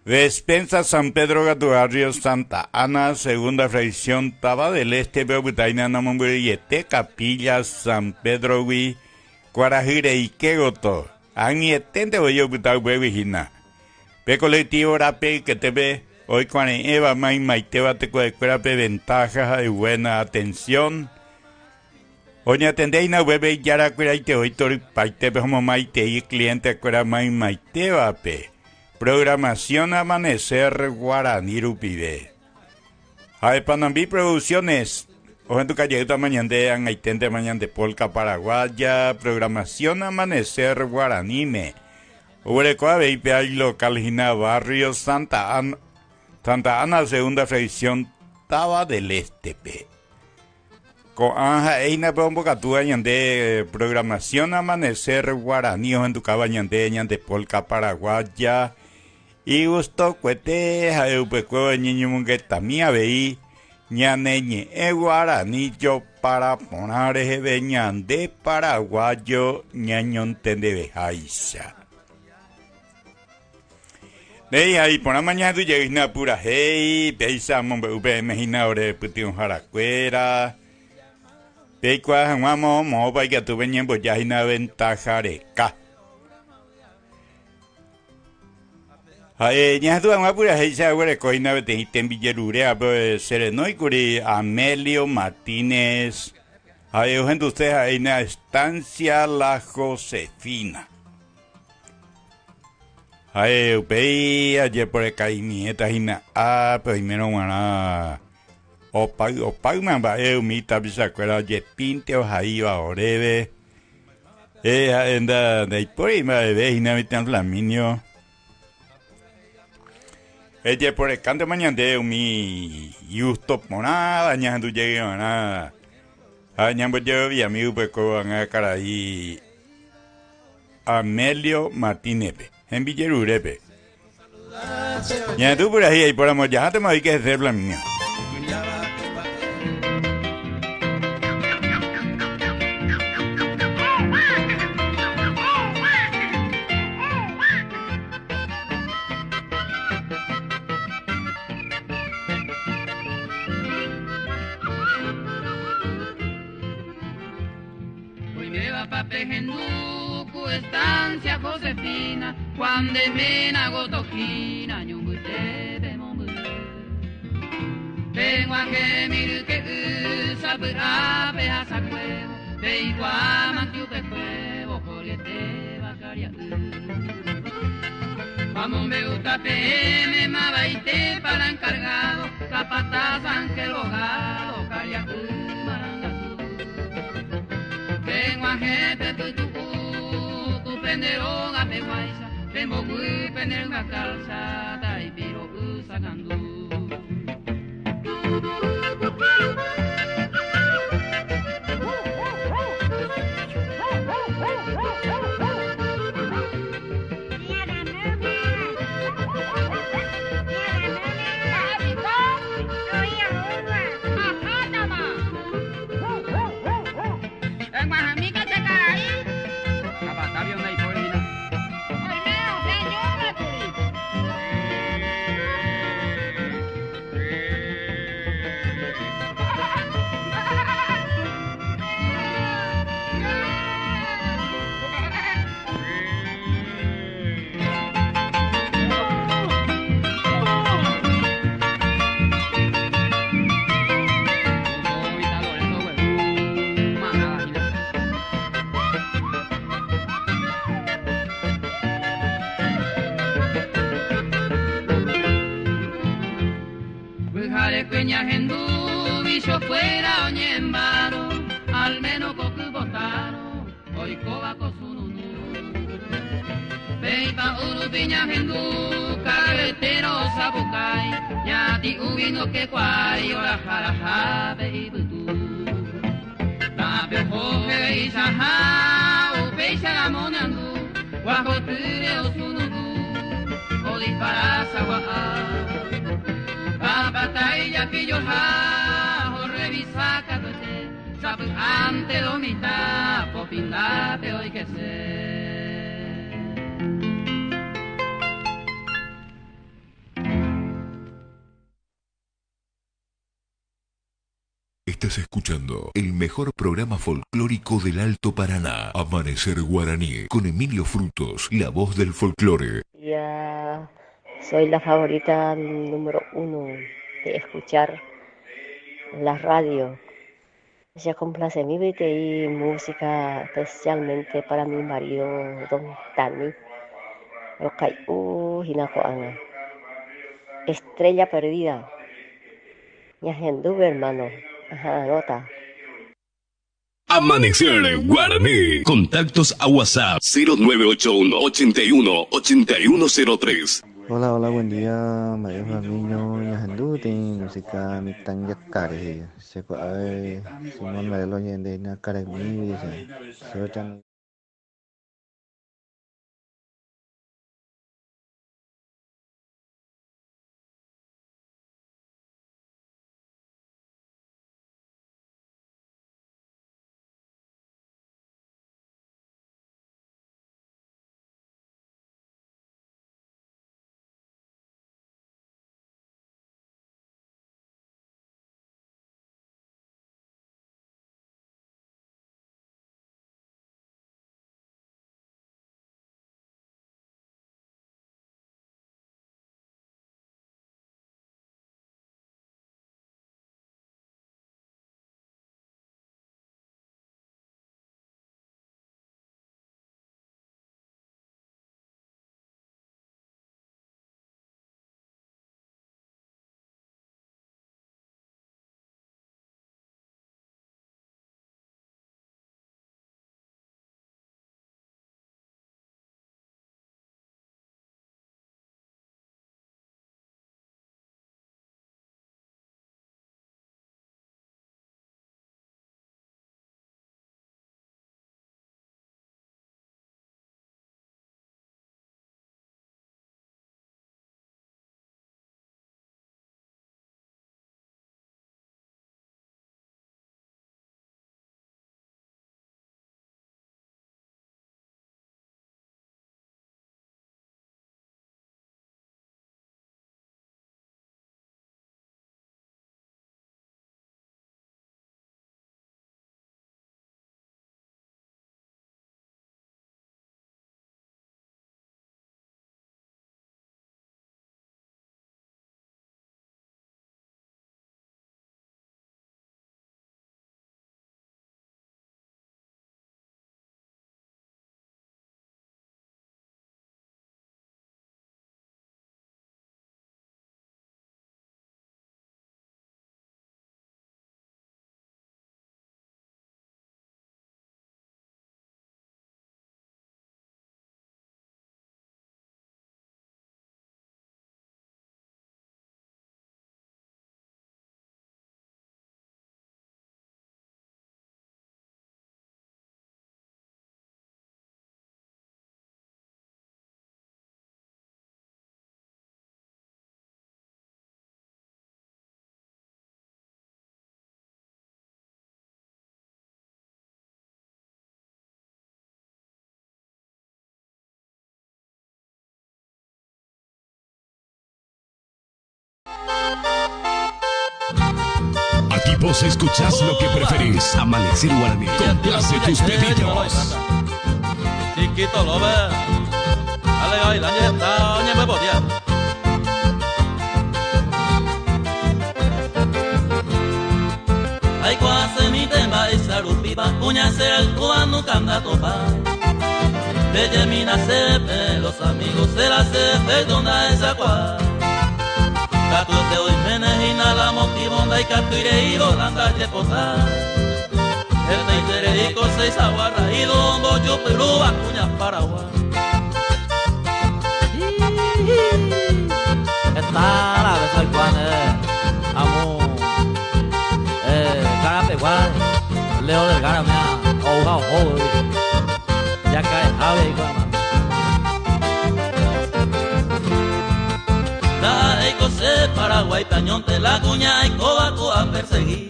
Despensa San Pedro katu barrio Santa Ana, segunda fracción Tava del Este-pe opyta hína namombyryiete Capilla San Pedro-gui kuarahy reike gotyo. Ag̃uieténte voi opyta upégui hína. Pe colectivo rape yketépe oikuare'ẽva maymaitéva tekovekuérape ventaja ha buena atención. Oñatendéina upépe ijarakueraite voi torypaitépe omomaitei cliente-kuéra maymaitévape. Programación Amanecer Guarani rupive. Ha'e Panambi Producciones ohenduka jeýtama ñande ag̃aiténtema ñande polka paraguaya programación Amanecer Guaraníme. Oguereko avei pe hay local hína barrio Santa Ana, Santa Ana segunda fracción Tava del Este-pe. Ko'ã ha'e hína pe ombokatúva ñande programación Amanecer Guarani ohendukáva ñande ñande polka paraguaya igustokuete ha'e upekuévo ñeñomongetami avei ñane ñe'ẽ guarani jopara porã reheve ñande paraguayo ñañontendeveháicha. Néi ha iporãma ñahendu jey hína purahéi, péicha amombe'u peẽme hína ore pytyvõharakuéra. Peikuaa hag̃ua moõ moõpa ikatu peñemboja hína ventaja reka. Ha'e ñahendu hag̃ua purahéicha aguereko hína peteĩ tembijerure ápe cherenóikuri Amelio Martínez, ha'e ohenduse ha'e hína Estancia La Josefina. Ha'e upéi ajeporekaimiéta hína ápe oimérõ g̃uarã opáy opáyma mba'e umi tapichakuéra ojepínte ohaíva oréve. Ha'e ndaipóri mba'eve hína mitã Flaminio. Ejeporekántema ñande umi gusto porãva ñahendu jeyva'erã ha ñambojeroviami upe ko'ág̃a karai Amelio Martínez-pe, hembijerurépe. Ñahendu purahéi aipóramo jahántema oike hese Flaminio. Oimévapa pehendu ku estancia Josefina, Juan de Mena gotohína ñombytépe mombyry. Peg̃uahẽmi ryke'y sapy'a pehasakuévo, peikuaa upekuévo horietéva karia'y. Amombe'úta peẽme mavaitépa la encargado, capataz Ángel Bogado, karia'y marangatu. Peg̃uahẽ pepytu'u ku pende róga peguáicha, pemboguy pene rymba calza, taipiro'y sakandu. Pyharekue ñahendu vichokuéra oñembárõ, al menos koky botárõ. Oikóva ko sununu. Péipa urupi ñahendu carretero osapukái ñati'ũgui ndokekuaái oraharahápe ipytu. Tape oho he'eichaha upéicha ramo ñandu guahotýre osununu odispara sagua'a. Papata ijapijoha orrevisa katuete sapy'ánte lo mitã popindápe oikese. Estás escuchando el mejor programa folclórico del Alto Paraná, Amanecer Guaraní, con Emilio Frutos, la voz del folclore. Ya soy la favorita número uno de escuchar la radio. Se complace mi y música especialmente para mi marido, don Tani. Rokay'u hína ko'ág̃a. Estrella perdida. Ñahendúve hermano. Aha'arõta. Amanecer Guaraní. Contactos a WhatsApp 0981 81 8103. Hola, hola, buen día, María Niño, Ñahendu, música mitã jakare, che kuaave Simón Merelo ñe'ẽnde hína karemi, che Aquí vos escuchás lo que preferís. Amanecer Guaraní. Complace tus pedidos. Chiquito lo ve. Ale ay la ñeta, ñe me podía. Ay cuase mi tema esa rupiba, cuña ser el cubano canda topa. De Yemina sepe, los amigos se la sepe, donde esa cua. Katu te hoy menejina la motivonda y katuire y volanda ye posa. Hetaiterei seis raído mbojo cuña Paraguay. Está la vez al cual amo Carapeguá Leo del Gara mea ouja oho ya cae jave igual Da eiko se Paraguay pañón te la cuña y coba a perseguir.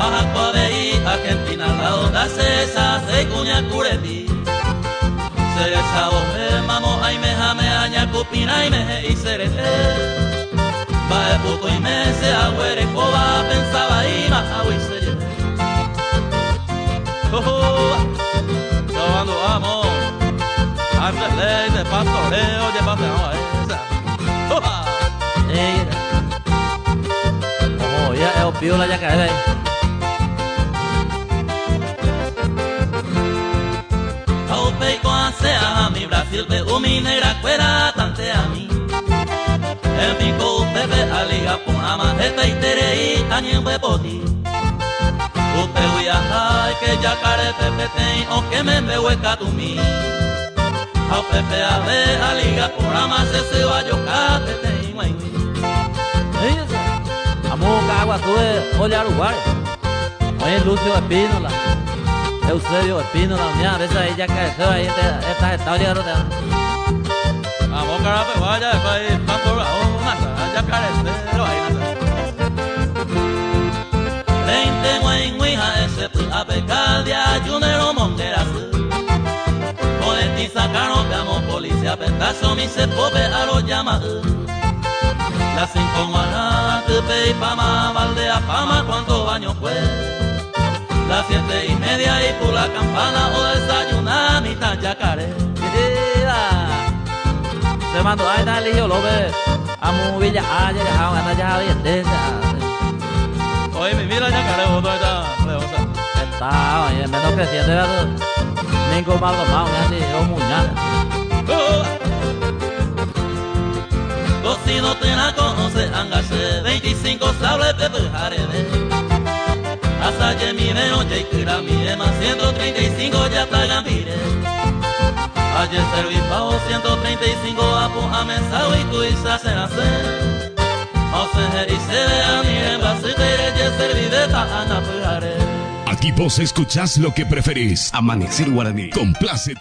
Aja Argentina la onda cesa se cuña cureti. Se esa voz mamo ay me jame aña cupina y me y serete. Va puto y me se agüere coba pensaba y ma agua y se Oh, Sobando amo, antes ley de pastoreo, llévate a esa. Oh, ya, el piola ya cae. Sea mi Brasil pe umi negra cuera tante a mí. El pico pepe aliga ponama esta iterei añembe poti. Upe ay que yacare pepe ten o que me me hueca tu mi. A pepe a ve aliga ponama se se va yo cate ten Amo cagua tuve olhar lugar. Oye Lucio Espínola. Eusebio Espínola, mira, a veces ahí ya cae ahí esta estado llegando Amo carape vaya después pastor una ya carecero ahí Veinte ngüen ese a pecar de ayunero monguera Con el sacaron amo policía petazo mi se pope a lo llama La cinco guaná, tupe y pama, valdea pama, cuánto baño fue Las 7:30 y por la campana o desayunar mitad yacaré. Se mandó ahí está Eligio López, amo Villa Aya, ya anda ya bien Oye, mi mira yacaré, vos está, Está, oye, menos creciente, ¿verdad? Ningo Maldonado, me así, yo muñana. Cocino tena conoce angase 25 sable pepe jarebe Hasta mi veno jaikura mi ema 135 ya tagambire Ayer servipao 135 apu amensao y tu isa se nace Aquí vos escuchás lo que preferís. Amanecer Guaraní. Complace.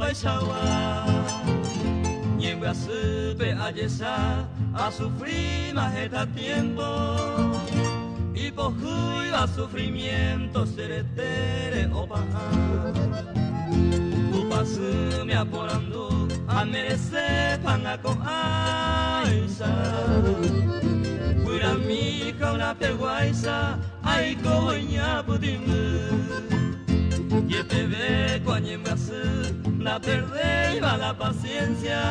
opaichagua. Ñembyasýpe ajecha asufríma heta tiempo Ipohýiva sufrimiento che retére opa'ã. Tupãsýme aporandu ameresépa anga ko'ãicha. Guyramíka urapeguáicha aikóvo iñapytĩmby. Jepeve ko añembyasy ndaperdéiva la paciencia.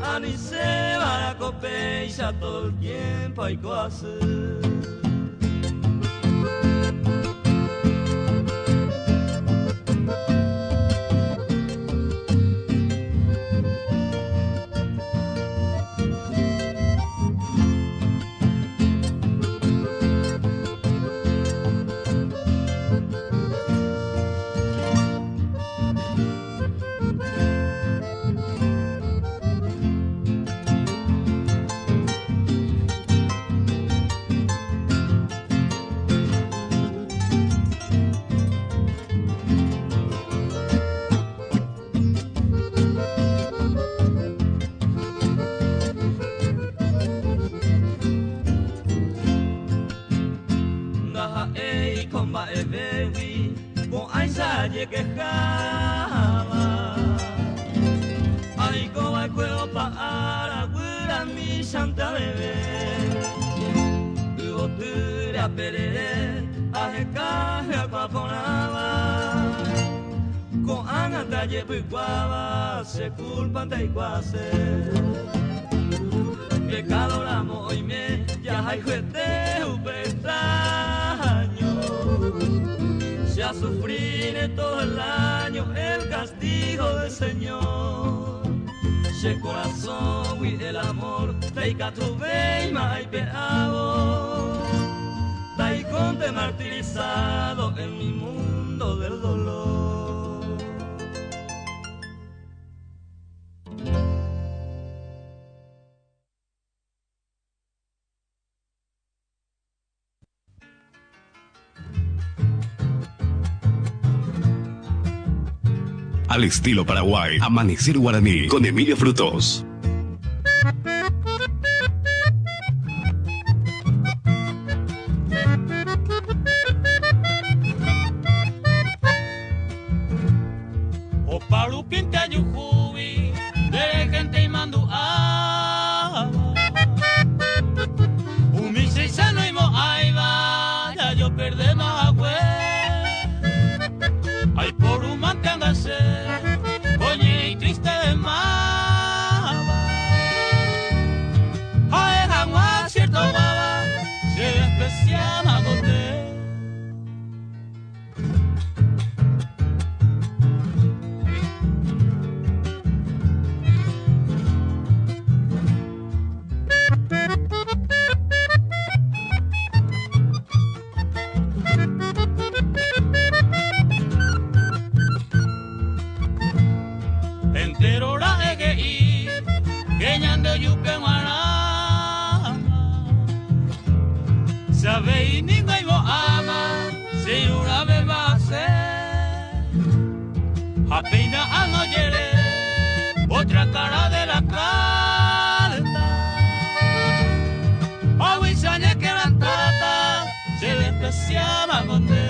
Aniséva ko péicha todo el tiempo aiko asy. Ndaha'éi ko mba'evégui ko'áicha ajekeháva. Aikova'ekue opa ára guyramíchante aveve. Yvotýre aperere aheka hyakuã porãva. Ko'ág̃a ndajepykuáva che culpa ndaikuaase. Pecado ramo oime jahayhuete upe extraño. Se ha sufrir todo el año el castigo del Señor. Che corazón y el amor ndaikatuvéima aipe'ávo. Taikonte martirizado en mi mundo del dolor. Al estilo Paraguay, Amanecer Guaraní con Emilio Frutos. Oparupinte ajuhúvi nderehénte imandu'áva. Umi chéicha noimo'ãiva jajoperdéma hague. Aiporúmante anga che ko ñe'ẽ itristevémava. Ha'e hag̃ua cierto guáva che despreciáma ko nde. Entero ra'e he'i que ñande ojupe g̃uarãma. Che avei ningo aimo'ãma che irũrãvéva asẽ. Ha péina ág̃a ojere otra cara de la carta. Ag̃uicha añequebrantáta che despreciáma ko nde.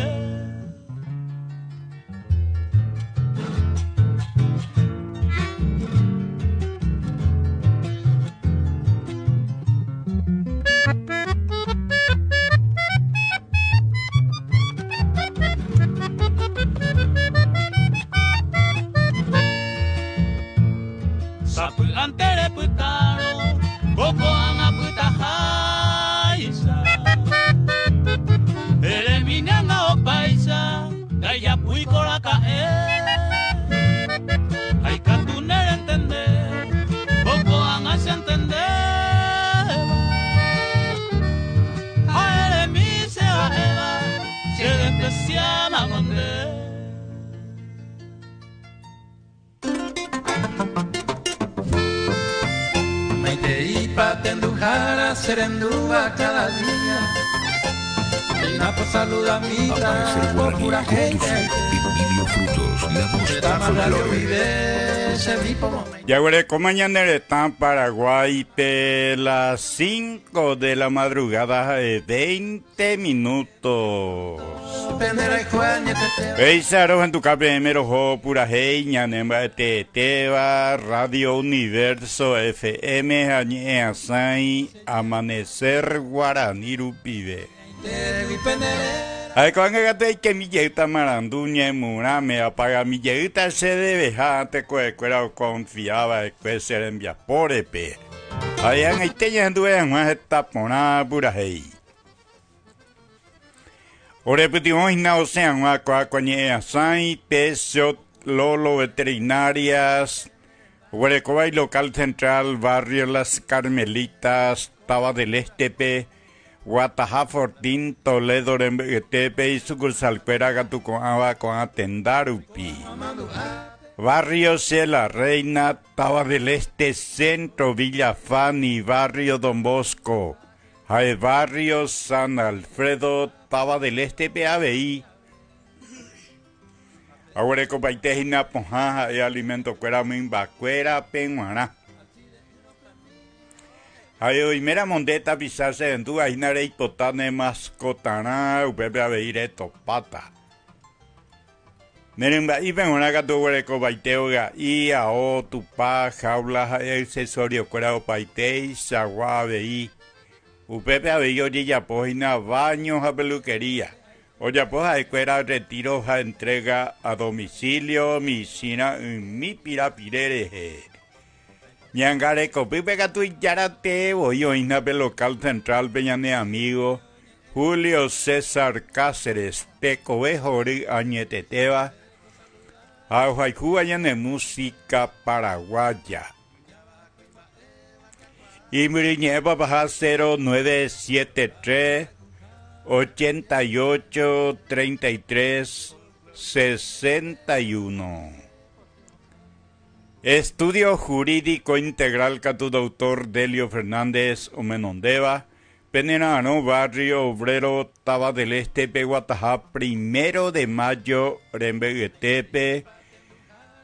Sapy'ánte repytárõ ko ko'ág̃a pytaháicha. Eremína opáicha ndaijapúiko raka'e. Ha ikatu nerentende ko ko'ág̃a chentendéva. Ha eremi che ha'éva che despreciáma ko nde. Maiteipa tenduhára cherendúva cada día. Amanecer Guaraní conduce Emilio Frutos, la voz del folclore. Jaguereko ñane retã Paraguáipe las 5 de la madrugada ha'e 20 minutos. Péicha rohenduka peẽme roho purahéi ñane mba'eteetéva Radio Universo FM ha ñe'ẽasãi Amanecer Guarani rupive. Ha'e ko'ág̃a katu aikemi jeýta marandu ñemurãme, apagami jeýta che deveha tekovekuéra okonfia va'ekue che rembiapórepe. Ha'e ag̃aite ñahenduve hag̃ua heta porã purahéi. Ore pytyvõ hína osẽ hag̃ua ko'ã ko ñe'ẽasãi, Pechot, Lolo Veterinarias, oguerekóva ilocal central barrio Las Carmelitas, Táva del Este-pe, Guataha Fortín, Toledo rembe'yetépe isukursalkuéra katu ko'ãva ko'ã tenda rupi. Barrio Che la Reina, Táva del Este, Centro, Villa Fanny, Barrio Don Bosco, ha'e Barrio San Alfredo, Táva del Este-pe avei. Aguerekopaite hína pohã ha'e alimentokuéra mymbakuérape g̃uarã. Ha'e oiméramo nde tapicha che rendúva hína reipota ne maskotarã, upépe avei retopáta. Ne rymba'ípe g̃uarã katu oguerekopaite oga'i, ao, tupa, jaula ha accesoriokuéra opaiteichagua avei. Upépe avei ojejapo hína baño ha peluquería. Ojapo ha'ekuéra retiro ha entrega a domicilio michĩra ymi pirapire rehe. Ñangarekopýpe katu ijára tee voi oĩna pe local central-pe ñane amigo Julio César Cáceres, tekove hory añetetéva ha ohayhúva ñane música paraguaya. Imbyryñe'ẽ papaha 0973 88 33 61. Estudio Jurídico Integral katu Doctor Delio Fernández omenondéva, penera'arõ Barrio Obrero Táva del Este peguataha Primero de Mayo rembe'yetépe,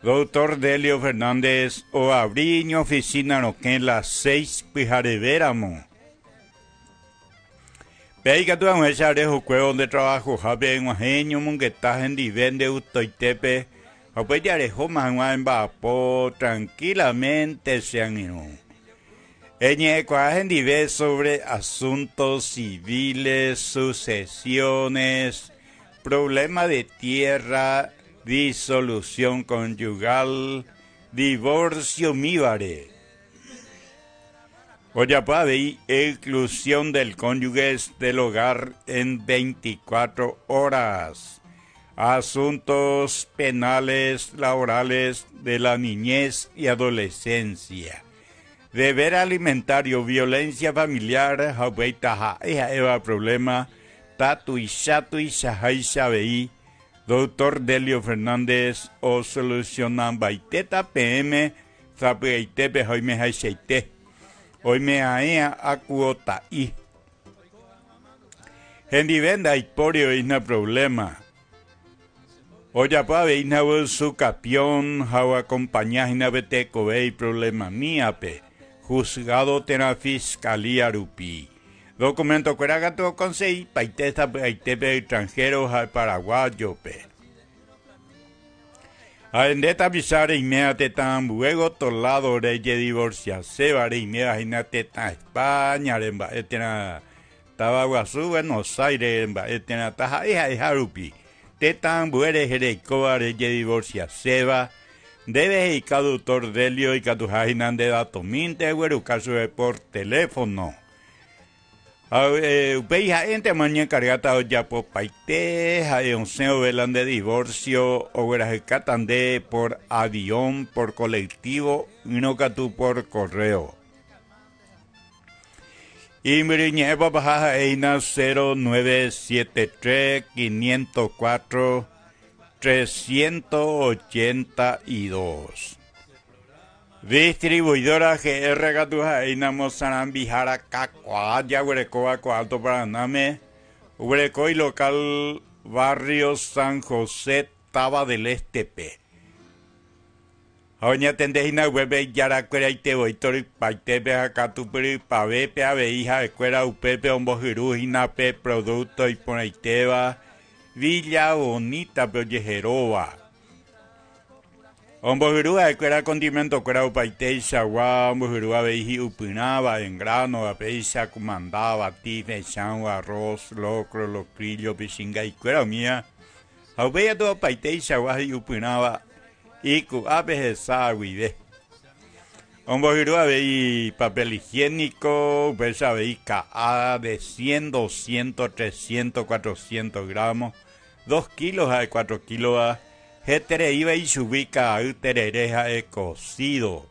Doctor Delio Fernández oabri iñoficina rokẽ las seis pyharevéramo. Pe ikatu hag̃uáicha rehokuévo nde trabajohápe eg̃uahẽ eñomongeta hendive nde gustoitépe Ha upéi jarehóma hag̃ua emba'apo trankílamente che angirũ. Eñe'ẽkuaa hendive sobre asuntos civiles, sucesiones, problema de tierra, disolución conyugal, divorcio umívare. Ojapo avei exclusión del cónyuge del hogar en 24 horas. Asuntos penales, laborales, de la niñez y adolescencia. Deber alimentario, violencia familiar ha upéi taha'e ha'éva problema tatuicha tuichaháicha avei Doctor Delio Fernández osolucionambaitéta peẽme sapy'aitépe ha oimehaichaite oime'aẽa akuota'i. Hendive ndaipóri oĩna problema. Ojapo avei hína su capión ha oakompaña hína pe tekove iproblemamíape, juzgado térã fiscalía rupi. Documento-kuéra katu okonseguipaite sapy'aitépe extranjero ha paraguayo-pe. Ha nde tapicha reiméva tetã ambue gotyo lado rejedivorciaséva reiméva hína tetã España-re mba'e térã Táva guasu Buenos Aires mba'e térã taha'e ha'eha rupi, tetã ambue rehe reikóva rejedivorciaséva, ndéve he'ika Doctor Delio ikatuha hína nde datomínte egueruka chupe por teléfono. Ha upéi ha'éntema oñenkargáta ojapopaite, ha'e osẽ vove la nde divorcio oguerahykáta nde por avión, por colectivo, ỹrõ katu por correo. Imbyryñe'ẽ papaha ha'ehína 0973 504 382. Distribuidora GR katu ha'ehína mosarambihára kakuaa jaguerekóva ko Alto Paranáme. Oguereko ilocal barrio San José, Táva del Este-pe. Ha oñatende hína upépe ijarakueraite voi torypaitépe ha katupyrypavépe avei ha'ekuéra upépe ombohyru hína pe producto iporãitéva Villa Bonita-pe ojeheróva. Ombohyru ha'ekuéra condimento-kuéra opaiteichagua, ombohyru avei hi'upyrãva, en grano-va, péicha kumandáva, tife, chãu, arroz, locro, locrillo, pichingaikuéra umíva. Ha upéi katu opaiteichagua hi'upyrãva iku'ápe hesa guive. Ombohyru avei papel higiénico, upéicha avei ka'a de cien, doscientos, trescientos, cuatrocientos gramos, Dos kílo ha'e cuatro kílova, hetereíva ichugui ka'ay terere ha'e cocido.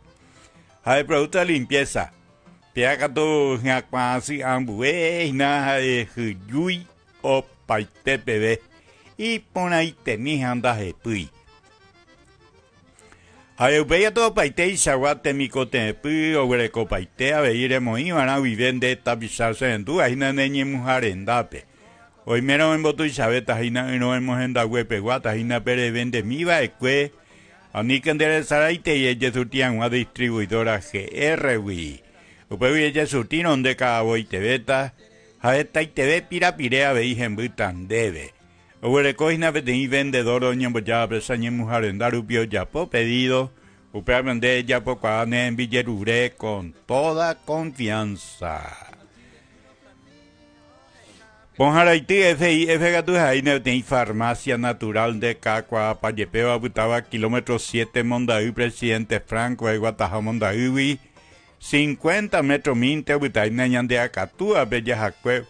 Ha'e producto de limpieza. Péa katu hyakuã sy ambue hína ha'e hyjúi opaite peve, iporãitemi ha ndahepýi. Ha'e upéi katu opaite ichagua temikotevẽpy oguerekopaite avei remoĩva'erã guive nde tapicha che rendúva hína ne ñemuha rendápe. Oimérõ embotuichavéta hína ỹrõ emohendaguepeguáta hína pe revendemi va'ekue, aníke nde resaraitei ejesurti hag̃ua distribuidora GR-gui. Upégui ejesurtírõ nde ka'avoitevéta ha hetaiteve pirapire avei hembýta ndéve. Oguereko hína peteĩ vendedor oñembojáva pe sañemuha renda rupi ojapo pedido, upévape nde ejapokuaa ne hembijerure con toda confianza. Pohãraity FIF katu ha'éina peteĩ farmacia natural nde kakuaapa jepéva opytáva kilómetro siete Monday Presidente Franco eguataha Mondaýgui, cincuenta metro mínte opytáina ñande akatúape jahakue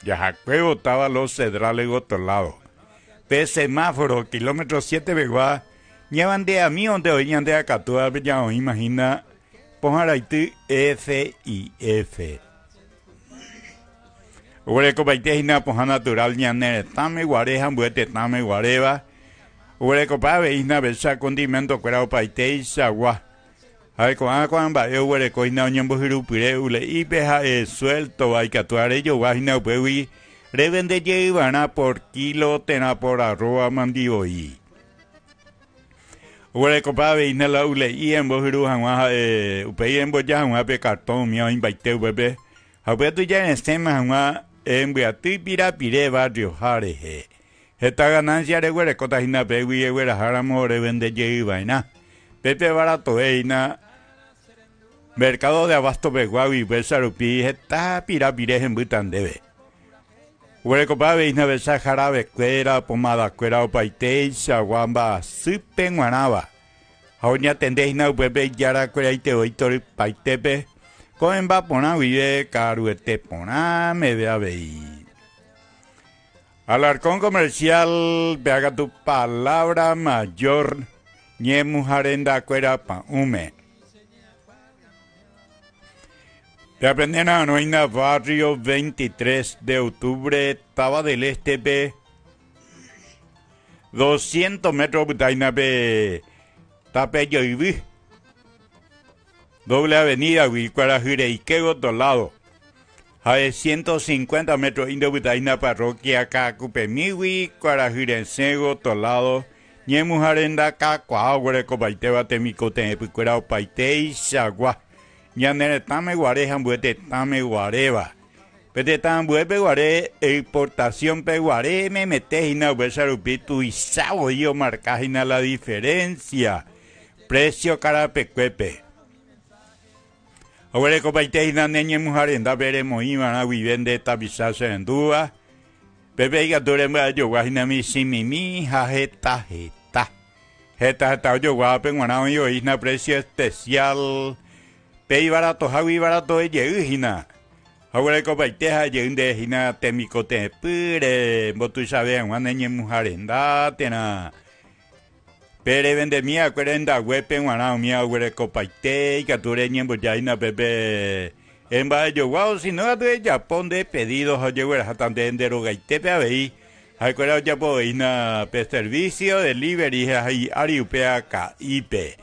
jahakuévo táva Los Cedrales gotolado. Pe semáforo kilómetro siete pegua ñavandeami onde oĩ ñande akatúape ja oĩma hína Pohãraity FIF. Oguerekopaite hína pohã natural ñane retãme guare ha ambue tetãme guaréva. Oguerekopa avei hína aveicha condimento-kuéra opaiteichagua. Ha'e ko'ã ko'ã mba'e oguereko hína oñembohyrupyre ule'ípe ha'e suéltova ikatu arejogua hína upégui revende jeyva'erã por kilo térã por arroba mandi voi. Oguerekopa avei hína la ule'i embohyru hag̃ua ha'e upéi emboja hag̃ua pe kartõ umi oĩmbaite upépe ha upéva tuicha resẽma hag̃ua embyaty pirapire barrio-ha rehe. Heta ganancia reguerekóta hína pégui egueraháramo revende jey va'erã. Pépe baratove hína mercado de abasto peguágui upéicha rupi heta pirapire hembýta ndéve. Oguerekopa avei navecha jaravekuéra, pomadakuéra opaiteichagua mba'asýpe g̃uarãva, ha oñatende hína upépe ijarakueraite voi torypaitépe, ko'ẽmba porã guive ka'aruete porã meve avei. Alarcón Comercial, péa katu Palabra Mayor ñemuharendakuéra pa'ũme. Peaprendérõ hína barrio 23 de octubre Táva del Este-pe 200 metro opyta hína pe tape joyvy doble avenida-gui kuarahy reike gotyo lado ha'e 150 metro inde opyta hína parroquia Ka'akupemígui kuarahy resẽ gotyo lado ñemuha renda kakuaa oguerekopaitéva temikotevẽpykuéra opaiteichagua. Ñane retãme guare ha ambue tetãme guaréva. Pe tetã ambuépe guare exportación-pe guare memete hína upéicha rupi tuicha voi omarka hína la diferencia precio karapekuépe. Oguerekopaite hína ne ñemuha rendápe remoĩva'erã guive nde tapicha che rendúva, pépe ikatu remba'ejogua hína michĩmimi ha heta heta. Heta heta ojoguávape g̃uarã oĩ voi hína precio especial, pe ivaratohágui ivaratove jey hína. Ha oguerekopaite ha jey nde hína temikotevẽpýre, mbotuichave hag̃ua ne ñemuha renda térã pe revendemi va'ekue rendaguépe g̃uarã umíva oguerekopaite ikatu reñemboja hína pépe emba'ejoguávo, sino katu ejapo nde pedido ha ojegueraháta nde nde rogaitépe avei. Ha'ekuéra ojapo hína pe servicio delivery ha hi'ári upe aka'ípe.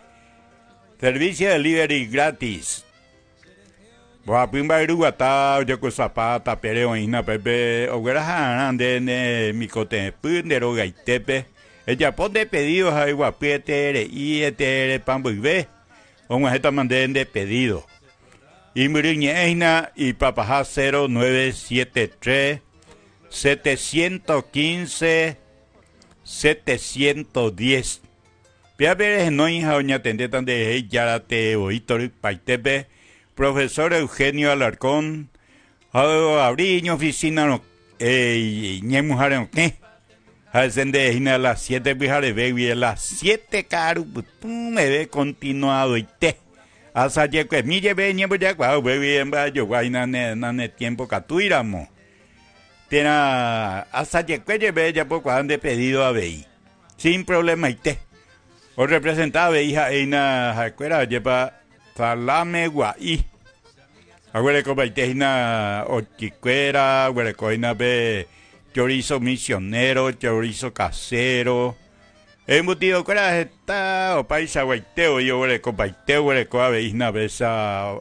Servicio delivery gratis. Mbohapy mba'yruguata ojekusapa tapére oĩhína pépe ogueraha'arã nde ne mikotẽpy nde rogaitépe. Ejapo nde pedido ha eguapy etere'i eterepa mboyve og̃uahẽtama nde nde pedido. Imbyry ñe'ẽ hína ipapaha 0973 715 710. Péape rehenói ha oñatendéta nderehe Ijára tee voi torypaitépe, Profesor Eugenio Alarcón, ha oavri iñoficina ñemuha rokẽ, ha hese nde hína las siete pyhareve guive las siete ka'arupytũ meve continuadoite. Asajekuemi jepe ñembojakuaa upégui mba'ejogua hína nane tiempo katúiramo. Térã asajekue jepe ejapokuaa nde pedido avei. Sin problemaite. Orrepresenta avei ha'éina ha'ekuéra ajépa salame gua'i. Aguerekopaite hína otĩkuéra, aguereko hína pe chorizo misionero, chorizo casero. Embutidokuéra heta opaichaguaite voi oguerekopaite oguereko avei hína péicha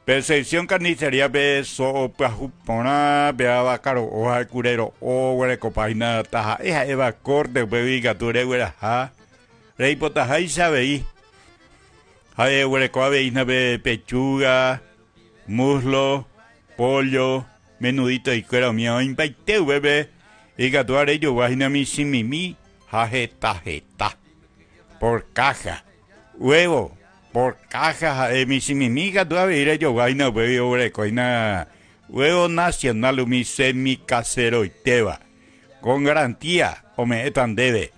Pe sección carnicería-pe so'o pyahu porã, pe avaka ro'o ha kure ro'o oguerekopa hína taha'e ha'éva corte upégui ikatu regueraha reipotaháicha avei. Ha'e oguereko avei hína pe pechuga, muslo, pollo, menudito ikuéra umi oĩmbaite upépe ikatu rejogua hína michĩmimi ha heta heta por caja. Huevo por caja ha'e michĩmimi katu avei rejogua hína upégui oguereko hína huevo nacional umi semicaseroitéva con garantía ome'ẽta ndéve.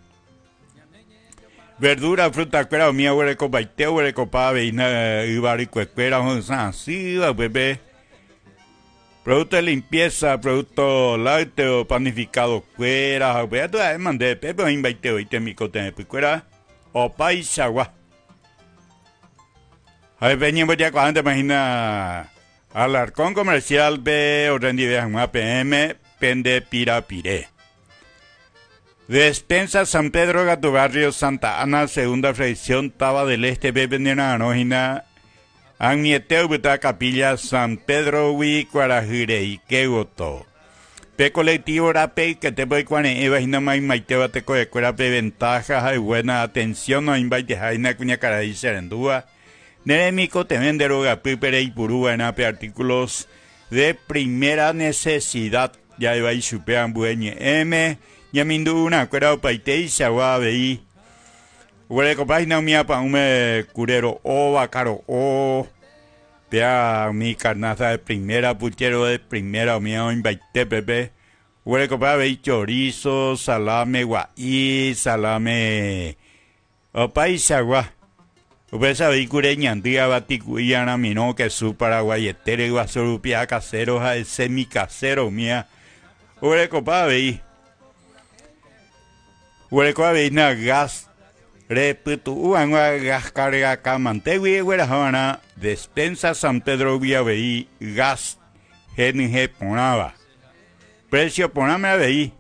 Verdura, fruta kuéra umi oguerekopaite oguerekopa avei hína yva rykuekuéra ho'ysã asýva upépe. Producto de limpieza, producto lácteo, panificado kuéra ha upéva ha'éma ndéve pépe oĩmbaite voi temikotevẽpy kuéra. Opaichagua. Ha pe ñembojakuaántema hína Alarcón Comercial-pe orrendive hag̃ua peẽme pende pirapire. Despensa San Pedro katu barrio Santa Ana, segunda fracción, Táva del Este-pe penera'arõ hína ag̃uiete opyta capilla San Pedro-gui kuarahy reike gotyo. Pe colectivo rape yketépe oikuare'ẽva hína maymaitéva tekovekuérape ventaja ha buena atención oĩmbaiteha hína kuñakarai che rendúva, ne remikotevẽ nde rogapýpe reipuru va'erã pe artículos de primera necesidad ja'éva ichupe ambue ñe'ẽme, ñamindu'urãkuéra opaiteichagua avei. Oguerekopa hína umi apa'ũme kure ro'o, vaka ro'o. Péa umi carnaza de primera, puchero de primera, umi oĩmbaite pépe. Oguerekopa avei chorizo, salame gua'i, salame opaichagua. Upéicha avei kure ñandy avati ku'i aramirõ, kesu paraguaiete, ryguasu rupi'a casero ha semicasero umía. Oguerekopa avei. Oguereko avei hína gas repytu'u hag̃ua gas carga kamantégui egueraha va'erã Despensa San Pedro-gui avei gas henyhẽ porãva. Precio porãme avei.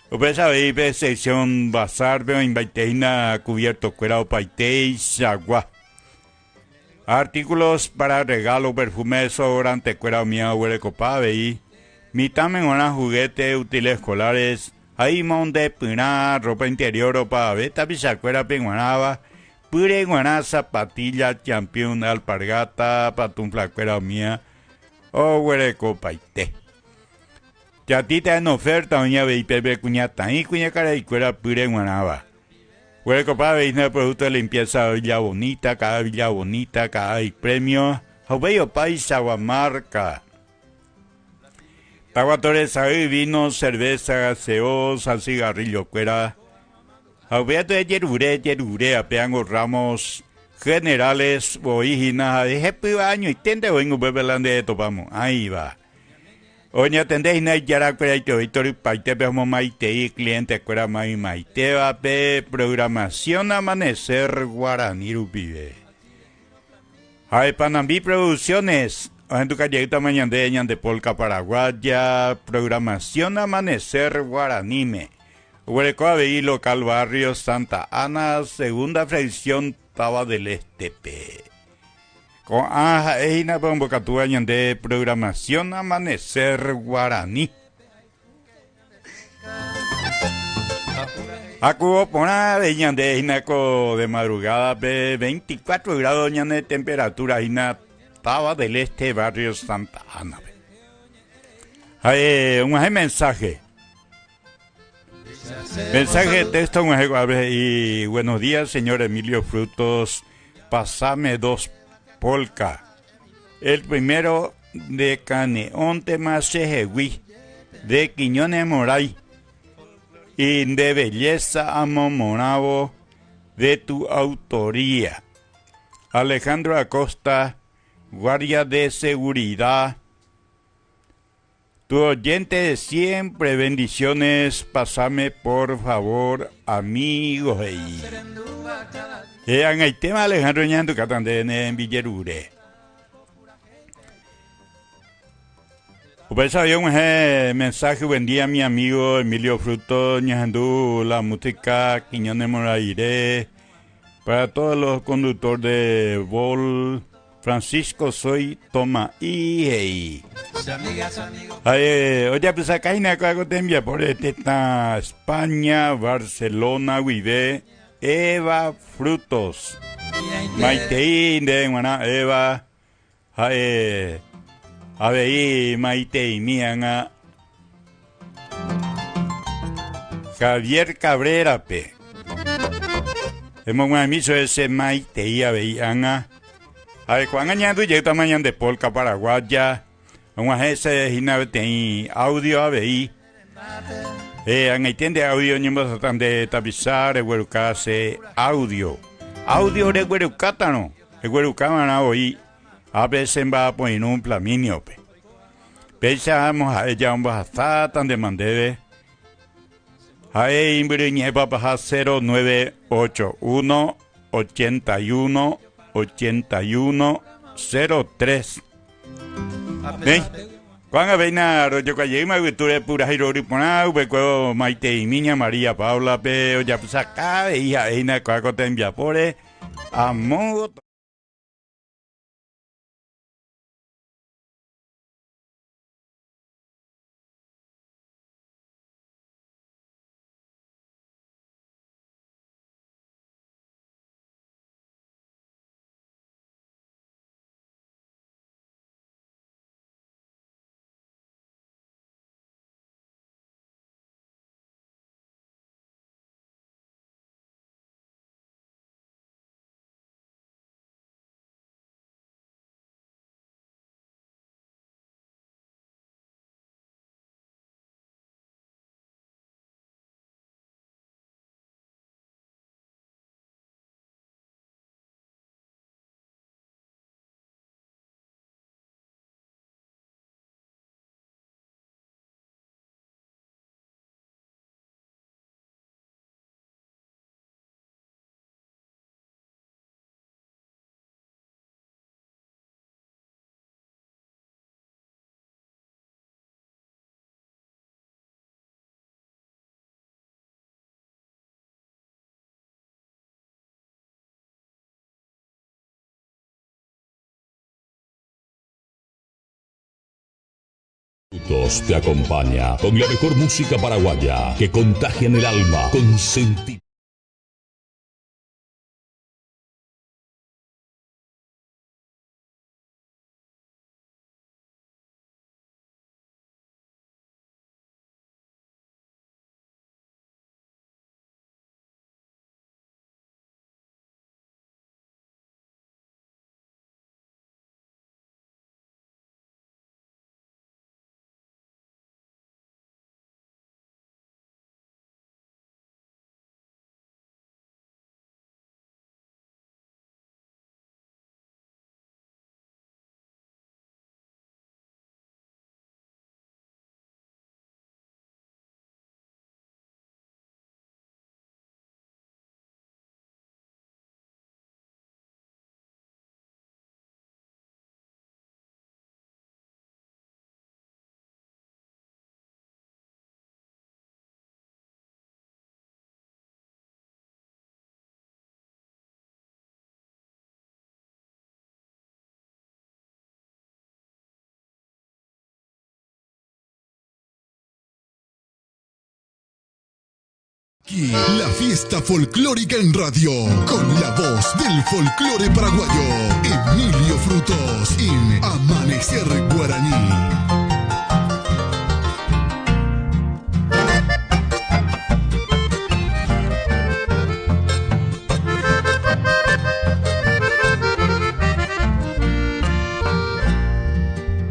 Upéicha avei pe sección bazar-pe oĩmbaite hína cubierto-kuéra opaiteichagua. Artículos para regalo, perfume, desodorante-kuéra umíva oguerekopa avei. Mitãme g̃uarã juguete, útiles escolares, ha imondepyrã, ropa interior opavave tapichakuérape g̃uarãva, pýre g̃uarã, zapatilla, champion, alpargata, patunflakuéra umíva oguerekopaite. Chatita en oferta oĩ avei pépe kuñataĩ kuñakaraikuéra pýre g̃uarãva. Guerekopa avei hína producto de limpieza Villa Bonita, ka'a Villa Bonita, ka'a Ipremio ha upéi opaichagua marca. Taguato resay, vino, cerveza, gaseosa, cigarrillo-kuéra ha upéva tojejerure jerure apéango ramos generales voi hína ha hepýva añoiténte voíngo upépe la nde topamo'ãiva. Oñatende hína ijarakueraite voi torypaitépe omomaitei cliente-kuéra maymaitévape programación Amanecer Guarani rupive. Ha Panambi Producciones, ohenduka jeýtama ñande ñande polka paraguaya, programación Amanecer Guaraníme. Oguereko avei local barrio Santa Ana, segunda fracción Táva del Este-pe. Ko'ã ha'e hína pe ombokatúva ñande programación Amanecer Guaraní. Hakuvo porã avei ñande hína ko de madrugada-pe 24 grado ñane temperatura hína Táva del Este, barrio Santa Ana-pe. Ha'e og̃uahẽ mensaje. Mensaje de texto og̃uahẽ ko'ápe he'i, Buenos días, señor Emilio Frutos, pasame dos polka. El primero de kane'õntema chehegui, de Quiñones Moray, y nde belleza amomorãvo de tu autoría. Alejandro Acosta, guardia de seguridad. Tu oyente de siempre, bendiciones, pasame por favor, amigo he'i. E'ag̃aitéma Alejandro ñahendukáta nde ne rembijerure. Upéicha avei og̃uahẽ mensaje buen día mi amigo Emilio Fruto ñahendu la música Quiñones Moraire para todos los conductor de Vol Francisco soy Toma'i he'i. Ha'e ojapysakahína ko tembiapóre tetã España, Barcelona guive Eva Frutos. Maitei ndéve g̃uarã Eva ha'e avei maiteimi ág̃a Javier Cabrera-pe. Emog̃uahẽmi chupe che maitei avei ág̃a. Ha'e ko'ág̃a ñahendu jeýtama ñande polka paraguaya. Og̃uahẽ che hína peteĩ audio avei. Ag̃aite nde audio oñembohasata nde tapicha regueruka che audio. Audio reguerukátarõ, eguerukava'erã voi ápe che mba'apoirũ Flaminio-pe. Péicha ha'e ja ombohasáta nde mandéve. Ha'e imbyryñe'ẽ papaha 0981 81 81 03. Néi, ko'ág̃a péina rojokajeýma yvytúre purahéi rory porã, upekuévo maiteimi ña María Paula-pe ojapysaka avei ha'éina ko'ã ko tembiapóre amo. Frutos te acompaña con la mejor música paraguaya que contagia en el alma con sentimiento. La fiesta folclórica en radio, con la voz del folclore paraguayo, Emilio Frutos, en Amanecer Guaraní.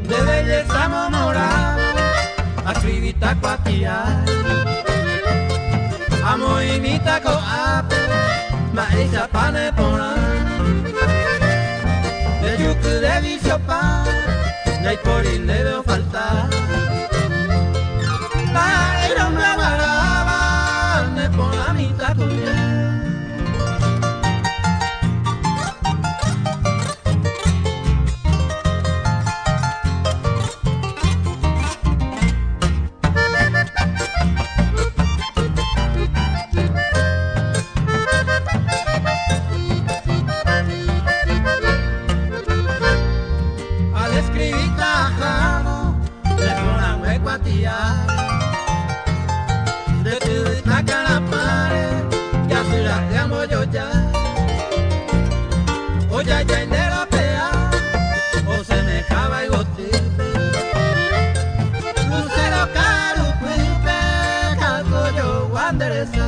De belleza momorada, acribita cuatia. Amo imita ko ape, maíz pane pora. De yucu de vicio pa, y por y le veo faltar. Pa ir a una baraba, me pon la mitad cuya. Al escribir tajado, le ponen hueco a tía. De tu la cara pare, ya se la llamo yo ya. O ya ya en de la pea, o se me jaba y gotipe. Lucero caro, pipe, caso yo guandereza.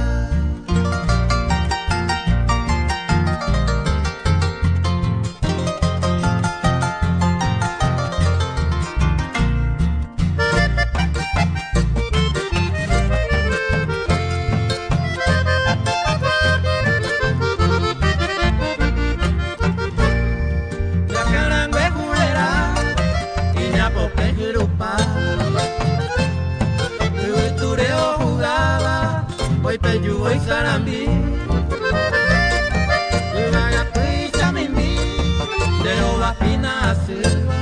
La carangüe julera y ñapope jurupa. Tureo jugaba, voy peyu, voy sarambí. Vagapicha mimi, de roba fina silva.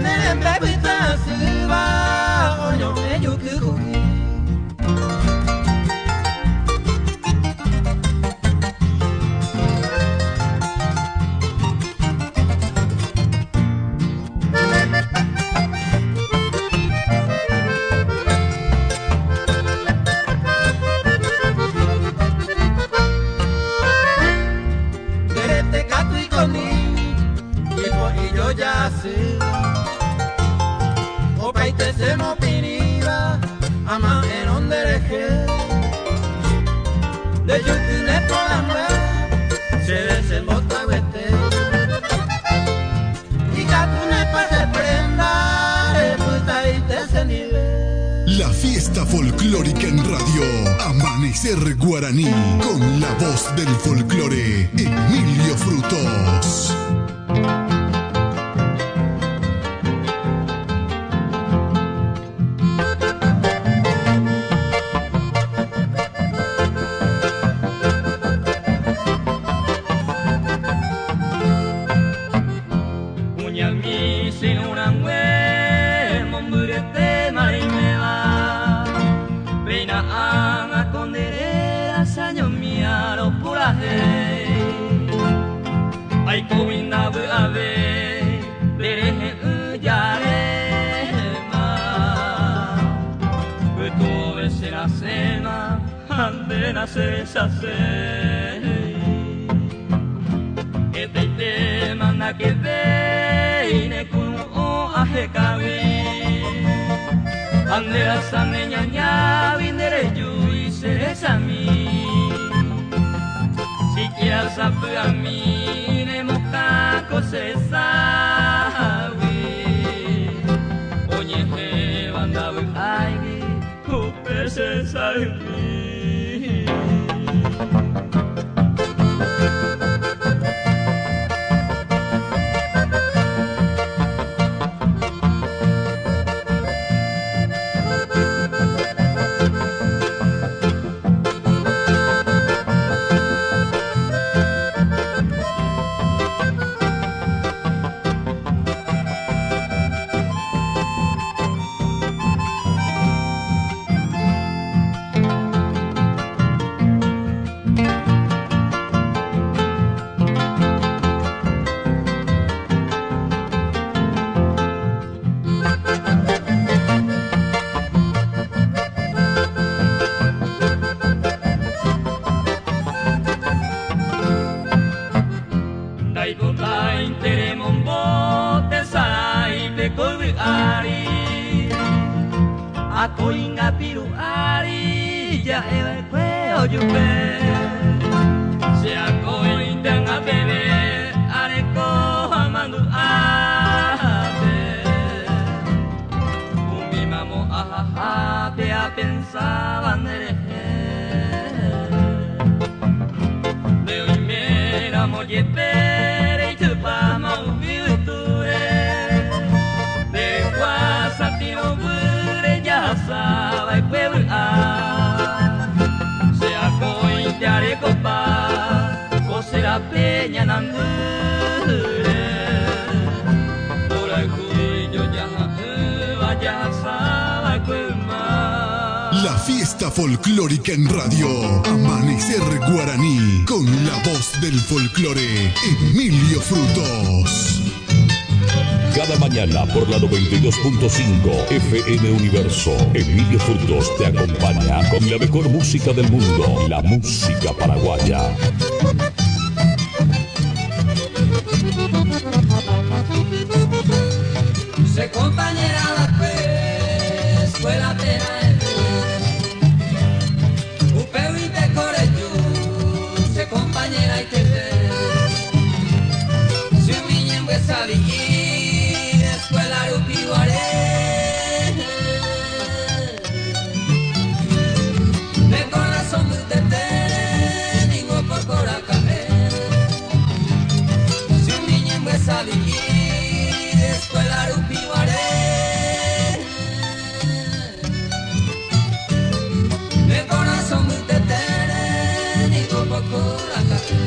Nerembe pita silva, oño eyukujuki. Derete gato y coni, y po y yo ya sé. O paite se mo piniba, ama en ondereje. De yukune por la mue, se desembota huete. Y gatune pa se prenda, reputa y te se nive. La fiesta folclórica en radio, Amanecer Guaraní, con la voz del folclore, Emilio Frutos. Uñami sin una mue, momburete marimeba. Peina anga konderera saño miaro puraje. Ay kobina bu ave, dereje uyarema. Buto besera sema, andena se sase. Eteite mana que veine kun o ahekawe. Andera same ñaña vinere yui seresami. Siquiera sapu a mí ne moka kose sawi. Oñeje banda bu aigi upe se sawi. Akóinga piru ári ja'eva'ekue ojupe. Che akóinte ág̃a peve areko ha mandu'ápe. Umi mamo ahahápe apensáva nderehe. Nde oiméramo jepe reitypáma umi yvytúre. Nde kuasatĩrovýre jahasava'ekue vy'a. Che akóinte arekopa ko che rape ñanandýre. Mborayhu ijojaha'ỹva jahasava'ekue yma. La fiesta folclórica en radio. Amanecer Guaraní. Con la voz del folclore, Emilio Frutos. Cada mañana por la 92.5 FM Universo, Emilio Frutos te acompaña con la mejor música del mundo, la música paraguaya. Che compañera va'ekue escuela pe ha'eve. Upégui teko reju che compañera iteve. Che umi ñembyesavi'i escuela rupi guare. Ne korasõ mbytete ningo pokoraka'e. Che umi ñembyesavi'i escuela rupi guare. Ne korasõ mbytetére ningo pokoraka'e.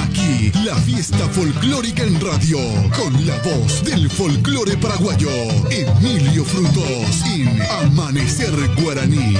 Aquí la fiesta folclórica en radio, con la voz del folclore paraguayo, Emilio Frutos, en Amanecer Guaraní.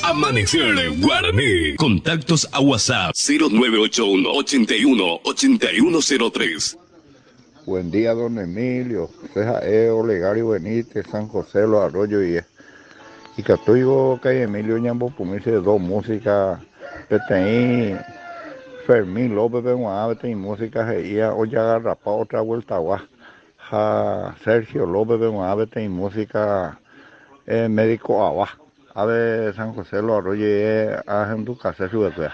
Amanecer Guaraní. Contactos a WhatsApp 0981 81 8103. Buen día, don Emilio. Che ha'e Olegario Benítez, San José, Los Arroyos guie. Ikatúivo karai Emilio ñambopumise dos música peteĩ Fermín López-pe g̃uarã peteĩ música he'íva ojagarrapa otra vuelta-gua ha Sergio López-pe g̃uarã peteĩ música médico ava. Ave San José Los Arroyos guie ahendukase chupekuéra.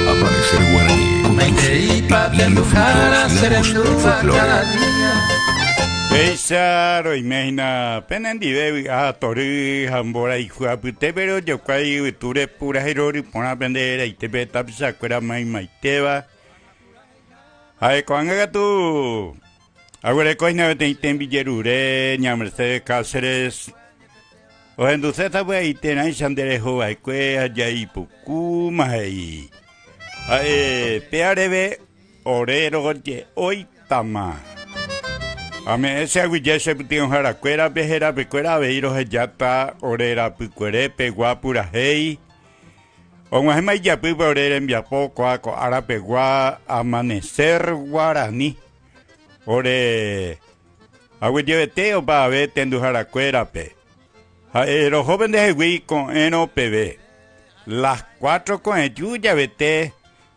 Amanecer Guaraní. Maiteipa peluhára Voz che del rendúva folclore. káda día. Péicha roime hína penendive vy'a ha tory ha mborayhu apytépe rojokuái yvytúre purahéi rory porã pende raitépe tapichakuéra maymaitéva. Ha'e ko'ág̃a katu aguereko hína peteĩ tembijerure ña Mercedes Cáceres ohenduse sapy'aiterãicha nde reho va'ekue ha jaipukúma he'i. Ha'e pe areve ore roje'óitama. Ame'ẽ che aguyje che pytyvõharakuérape herapekuéra avei rohejáta ore rapykuere pegua purahéi. Og̃uahẽma ijapýpe ore rembiapo kóa ko ára pegua Amanecer Guarani. Ore aguyjevete opavave tenduharakuérape. Ha'e roho pendehegui ko'ẽrõ peve. Las 4 ko'ẽju javete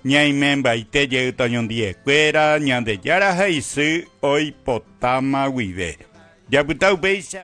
ñaimembaite jeýta oñondiekuéra Ñandejára ha isy oipotáma guive. Japyta upéicha.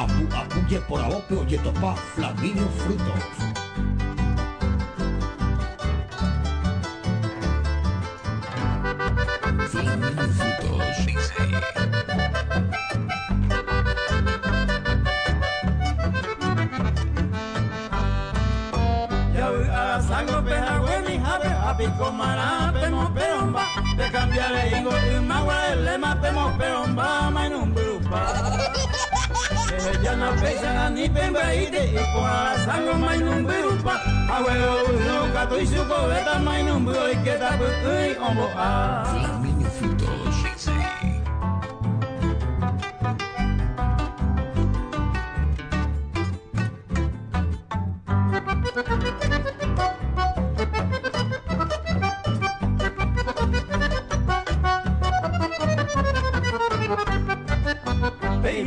Apu apu jeporavope ojetopa Flaminio Frutos. Flaminio Frutos dice. Te cambiaré higo y magua el lema pemo peromba mainumburupa. Ya no pesa ni pemba y te y por la sango mainumburupa. Abuelo uno cato y su cobeta mainumbu y que tapu y ombo a. Flaminio Frutos dice.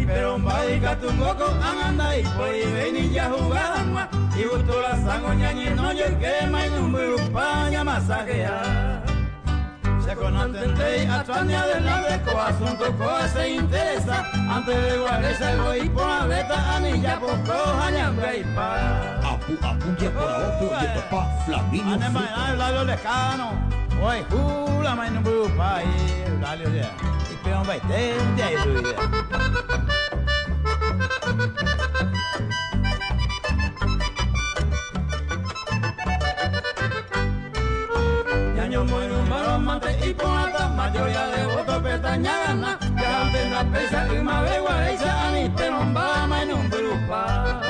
Pero anda y pues ven ya jugada y gustó la sango ñañi no yo que mainumburupa ya masajea. Se conocen de atrás adelante co asunto co se interesa antes de guardarse voy por la beta anilla poco hañambe y pa. Apu apu jeporavope ojetopa Flaminio Frutos. Lalio lejano, oi hula mainumburupa y Lalio ya. Y peón baite de ahí Mante y ponata, mayoría de votos pestaña gana, ya antes la pesa y ma begua esa ani peromba mainumburupa.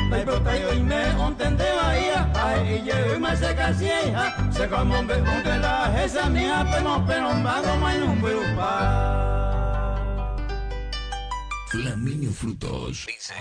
La y me ontende bahía, ay y yo me se casieja, se como un de la esa mía pemo peromba mainumburupa. Flaminio Frutos dice.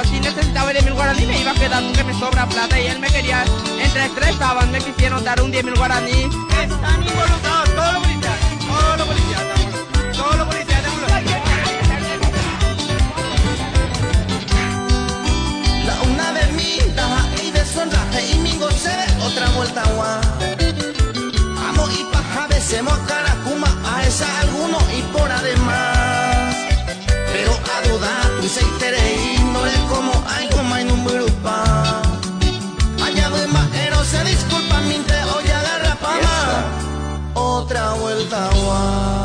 Si necesitaba 10.000 guaraní me iba a quedar porque me sobra plata y él me quería, entre tres estaban, me quisieron dar un 10.000 guaraní. Están involucrados todos los policías, todos los policías, todos los policías. La una de mí, y de sonraje y mingo se ve otra vuelta guau. Amo y paja, besemos caracuma, a esa alguno y por además. Pero a dudar, tú se no es como hay como en un grupa. Allá voy pero se disculpa, minte hoy agarra pama. Otra vuelta guau.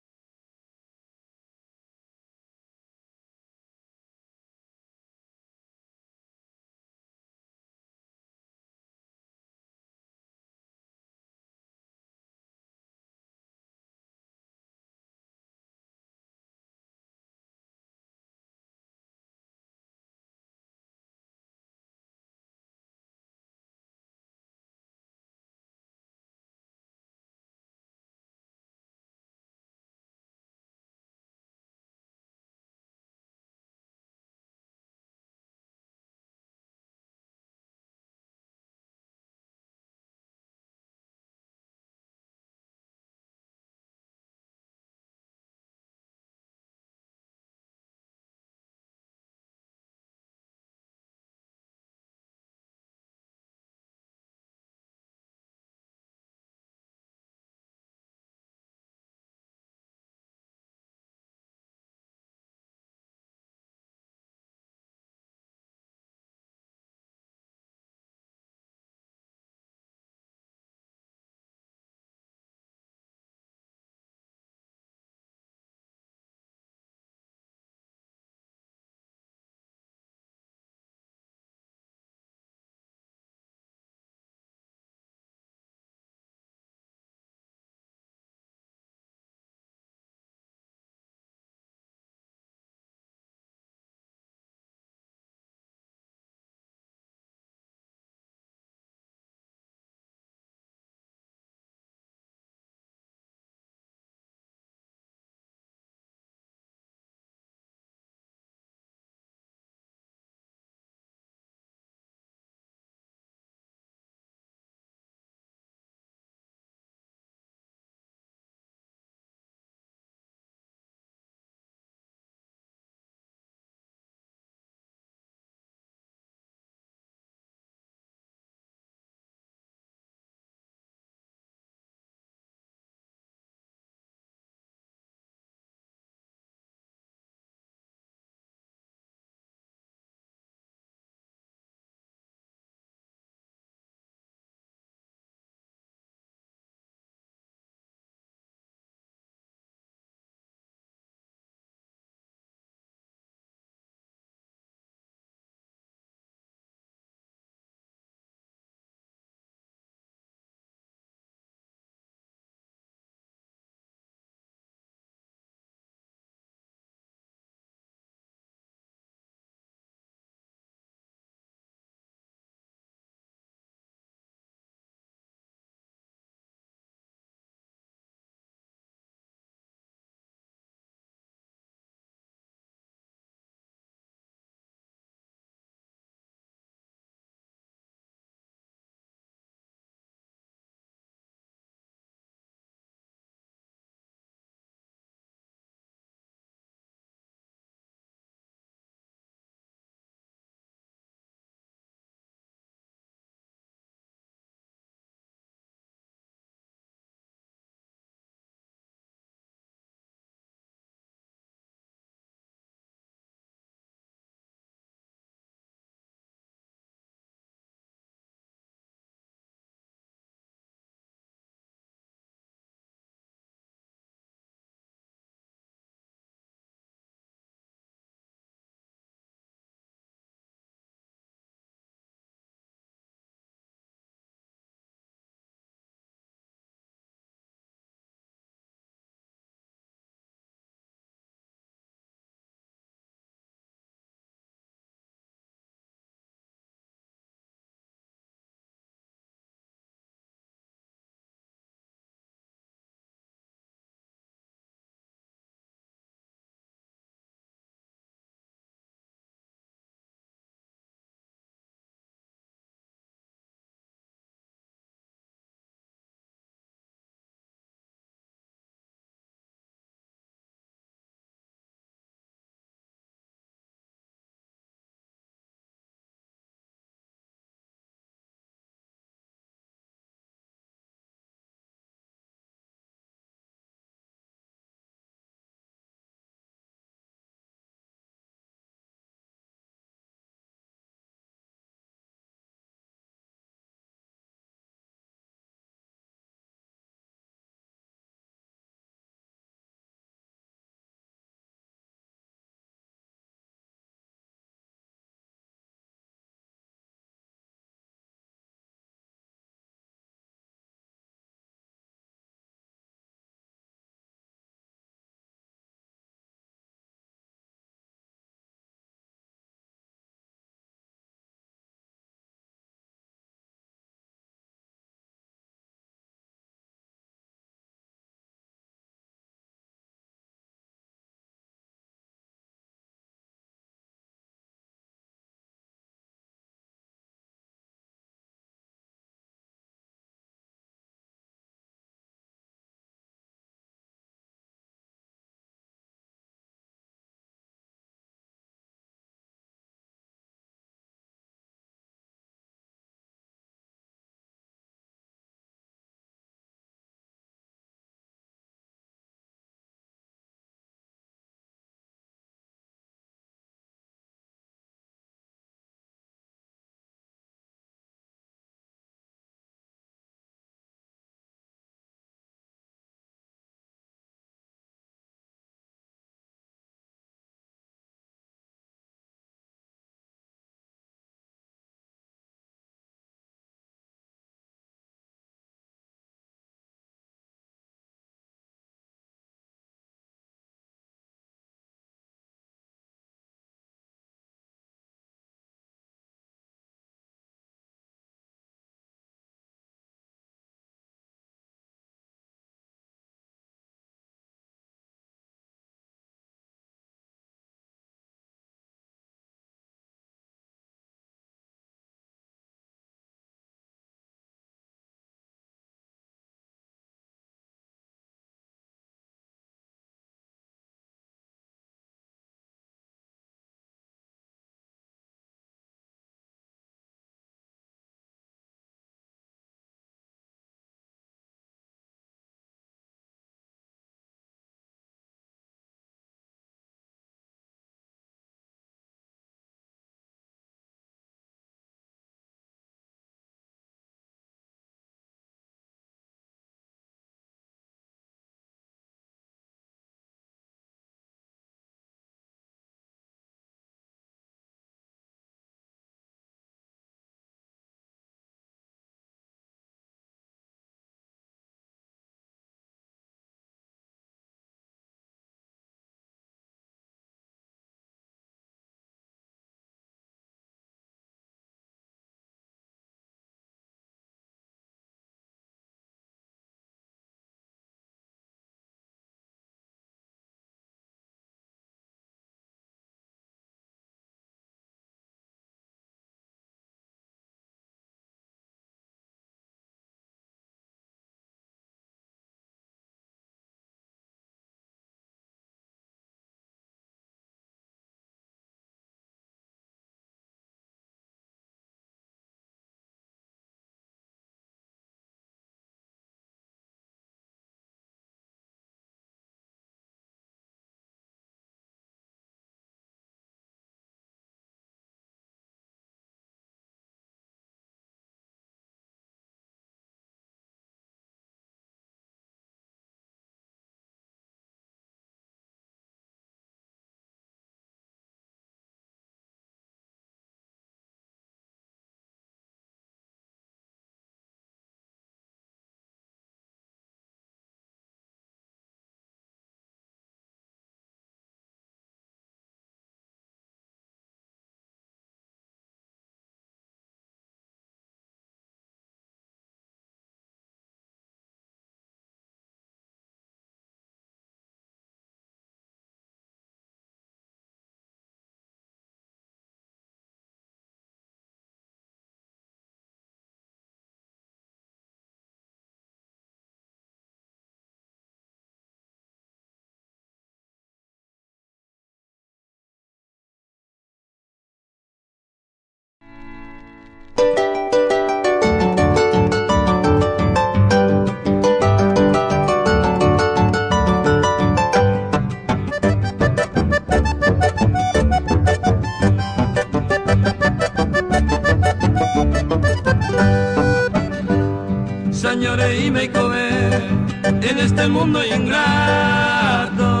Señores, y me en este mundo ingrato.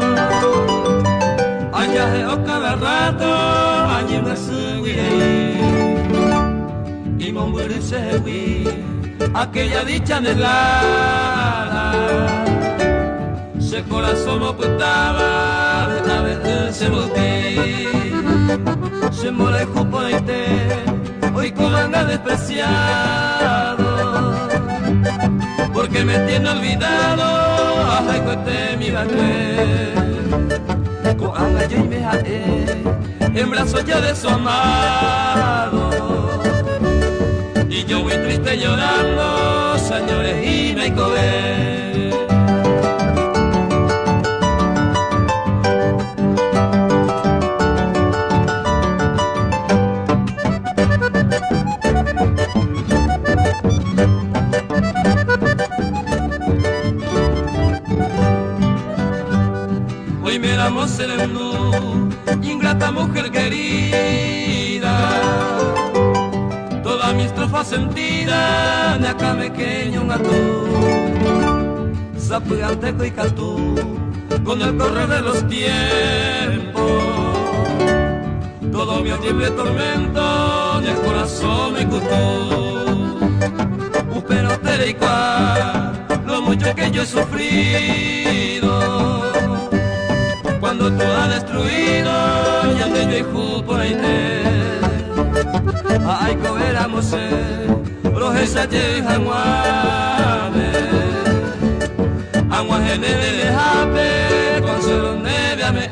Allá o cada rato, allí me subiré y se aquella dicha anhelada. Ese corazón ocultaba, a veces se moví, se molejo por ahí hoy con despreciado, porque me tiene olvidado, ay, cuete mi bacle, con anga yo y me jae, en brazos ya de su amado, y yo muy triste llorando, señores, y me cobé. Hoy me damos sereno, ingrata mujer querida. Toda mi estrofa sentida, de acá me queño un atú. Zapuganteco y catú, con el correr de los tiempos. Todo mi horrible tormento, ni el corazón me gustó. Pero te lo mucho que yo he sufrido. Cuando tú has destruido, ya te dejo por ahí te. Ay, coberamos, rojesa yejanguame. Agua genere jape, consuelo neve ame.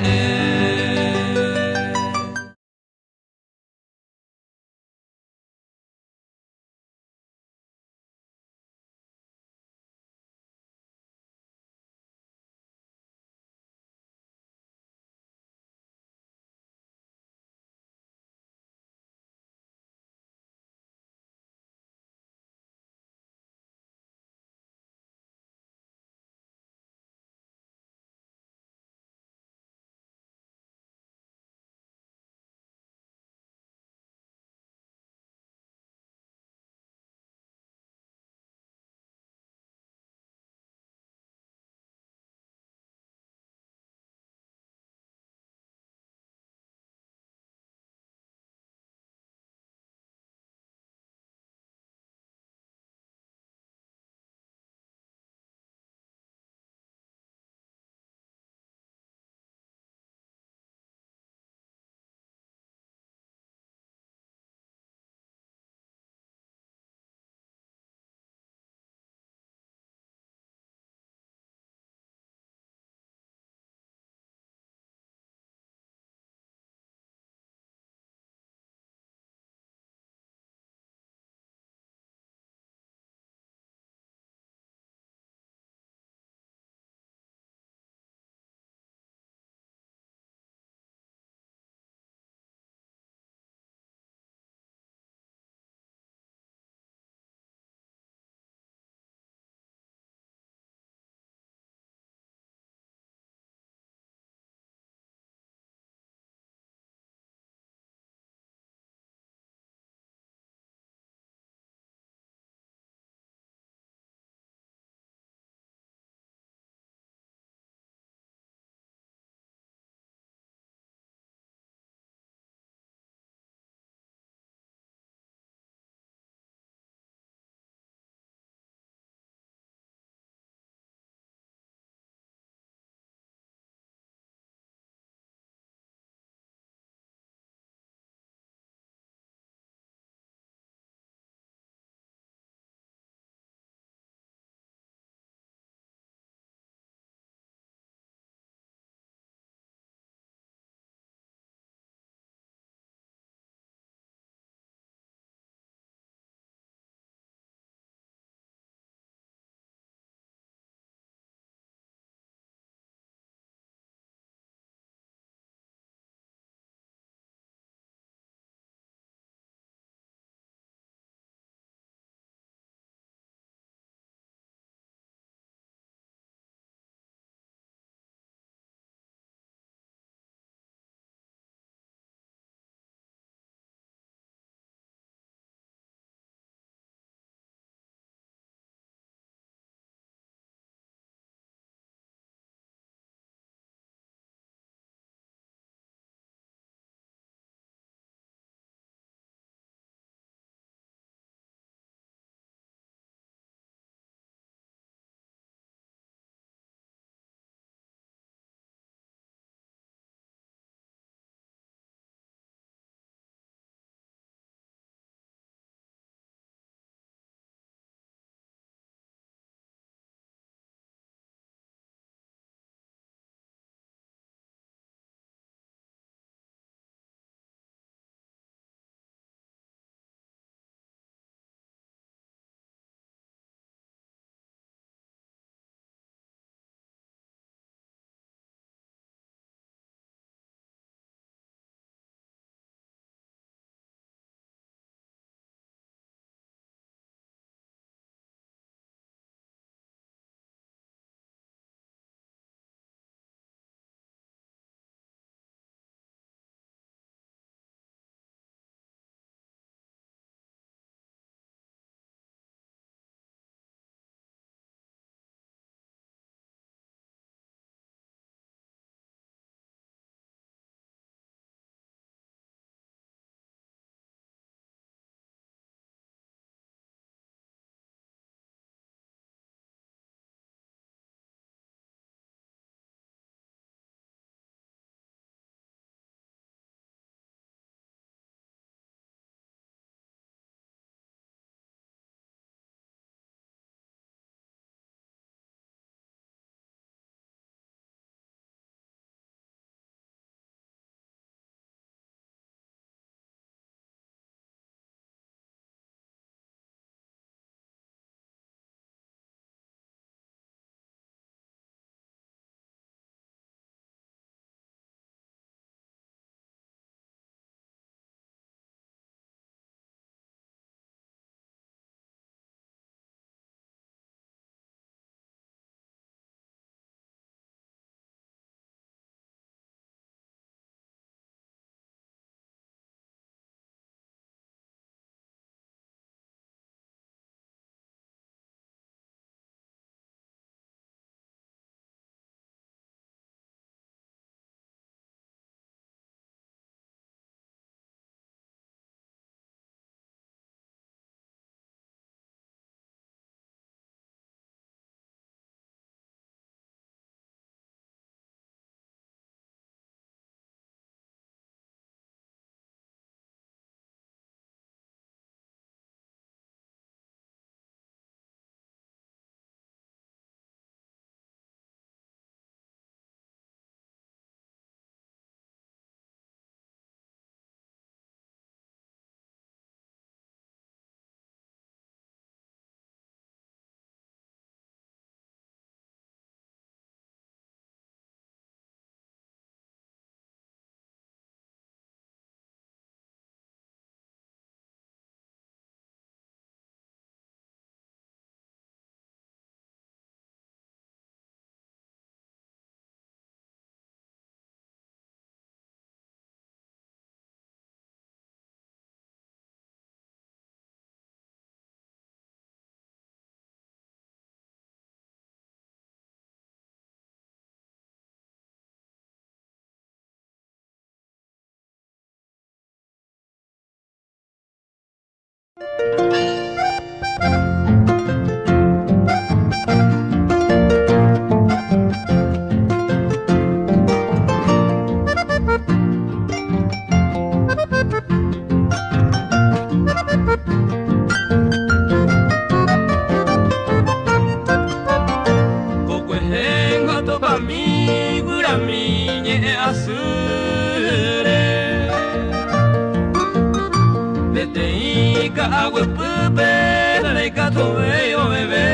Ka'aguýpe ndaikatuvéi oveve.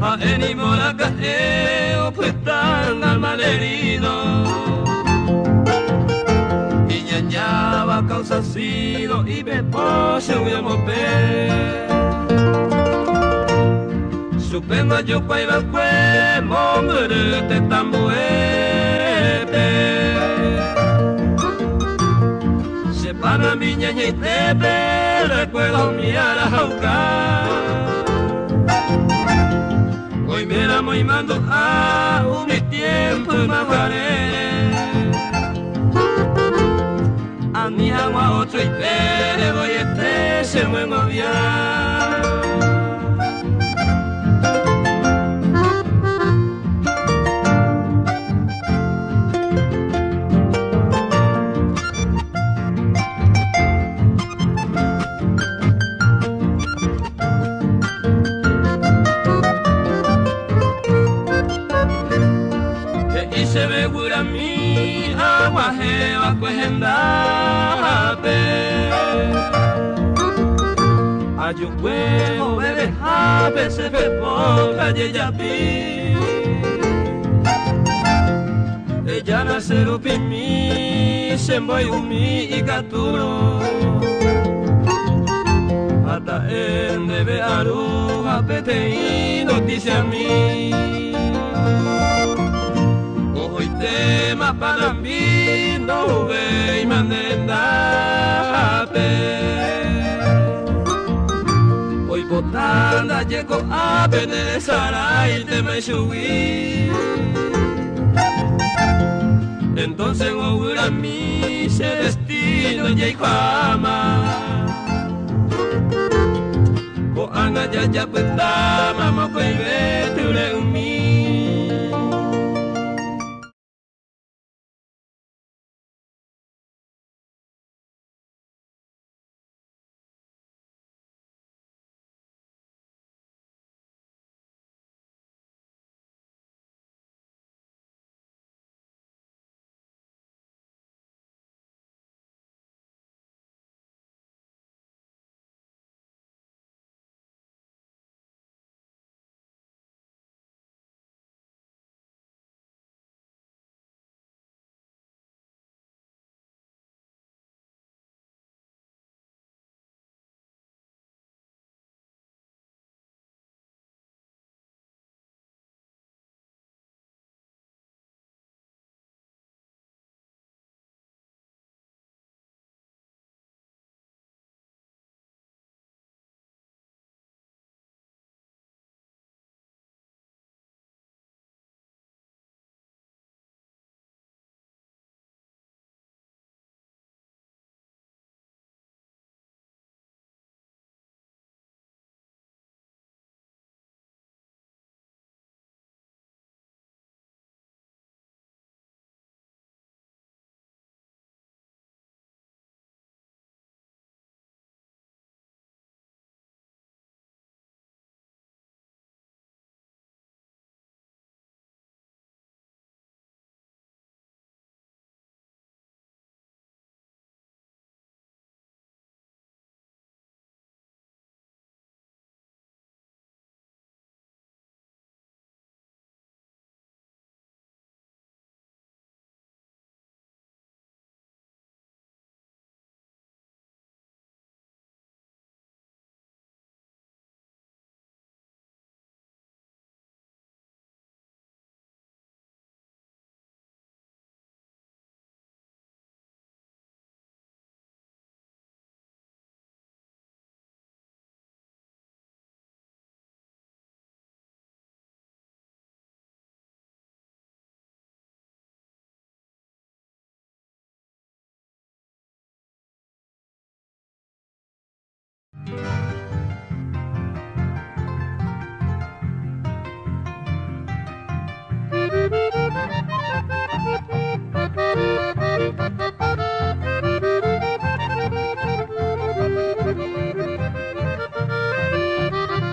Ha'e nimoraka'e opyta malherido. Iñañáva causa sido ipepo chugui omopẽ. Chupe ndojokuaiva'ekue mombyry tetã ambuépe. Che panambi ñañaitépe recuerdo mi arahauka. Oiméramo imandu'a umi tiempo ymaguare. Ani hag̃ua otroite voiete che myengovia. He'i chéve guyrami aguahẽva'ekue hendápe. Ajukuévo vevehápe che pepo ajejapi. Ejána che rupimi che mboy'umi ikatúrõ. Ha ta'e ndéve aru ha peteĩ noticiami. Ohoitéma panambi ndouvéima ne rendápe. Oipota ndaje ko'ápe nderesaráitéma ichugui. Entonces guyramí che destino jaikuaáma. Ko'ág̃a jajapytáma mokõive tyre'ỹmi.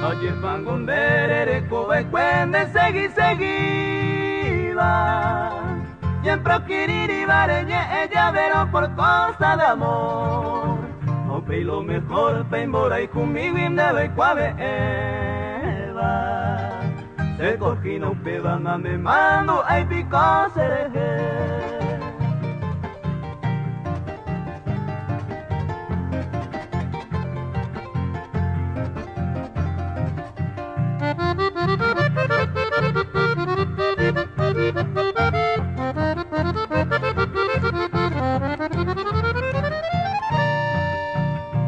Ojepango nde rerekova'ekue nde segi segíva. Siempre okirirĩva reñe'ẽ javérõ por cosa de amor. Upéi lo mejor peimbora conmigo ndéve ikuave'ẽva. Se cogino upéva nanemandu'ái piko cherehe.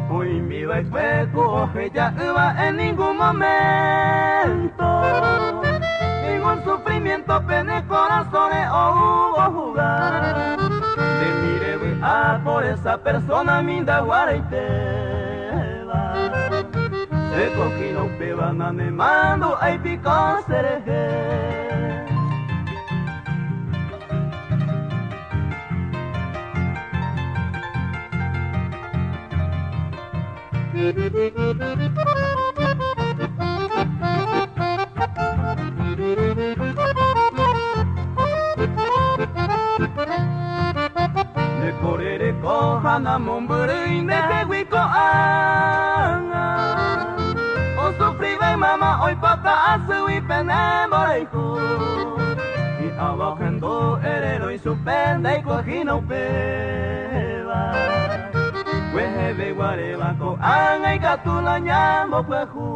Oimiva'ekue ku oheja'ỹva en ningún momento. Ningún sufrimiento pene corazones hubo jugar. De mire a por esa persona minda guaraiteva. Se cogino upéva nanemandu'ái piko cherehe. Nekorereko hanamombyry ndehegui ko'ág̃a. Osufrive mama oipota asýgui pene mborayhu. Hi'ãva ohendu ererõ ichupe ndaikuahína upéva. Kueheveguaréva ko'ág̃a ikatu la ñambopyahu.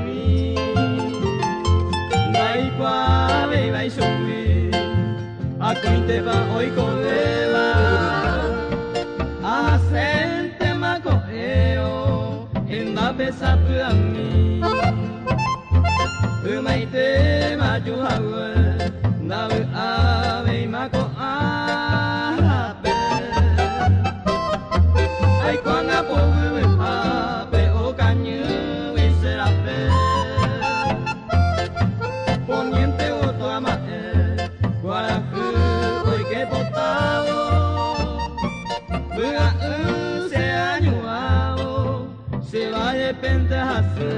mi Ndaikuaavéiva ichugui akóinteva oikovéva ahaséntema ko'ẽrõ hendápe sapy'ami ymaitéma ajuhague ndavy'avéima ko'ápe aikuaág̃a povyvyhápe okañýgui che rape poniente gotyo ama'ẽ kuarahy oike potávo vy'a'ỹ che añuávo che vallepénte hasy.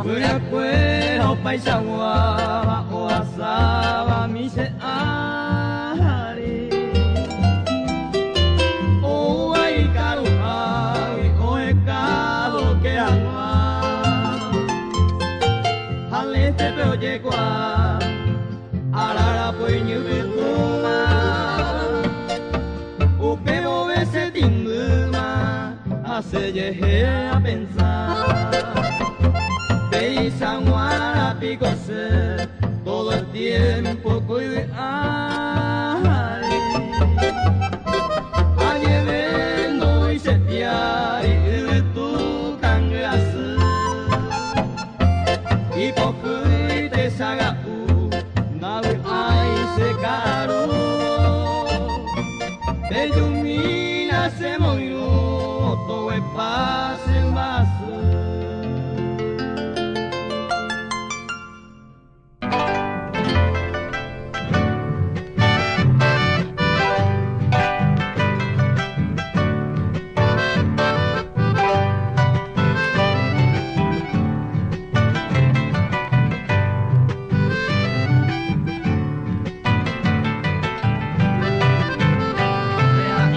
Vy'akuéra opaichaguáva ohasáva mi che ári oúva ikaruhágui ohekávo ke hag̃ua ha léstepe ojekuaa ararapo iñypytũma upévove chetĩndýma ha chejehe apensa Peichag̃uarã piko che todo el tiempo ko yvy ári ajeve ndou'i che piári yvytu kangy asy ipohýi techaga'u ndavy'ái che ka'aru pejumína chemoirũ toguepa che mba'asy.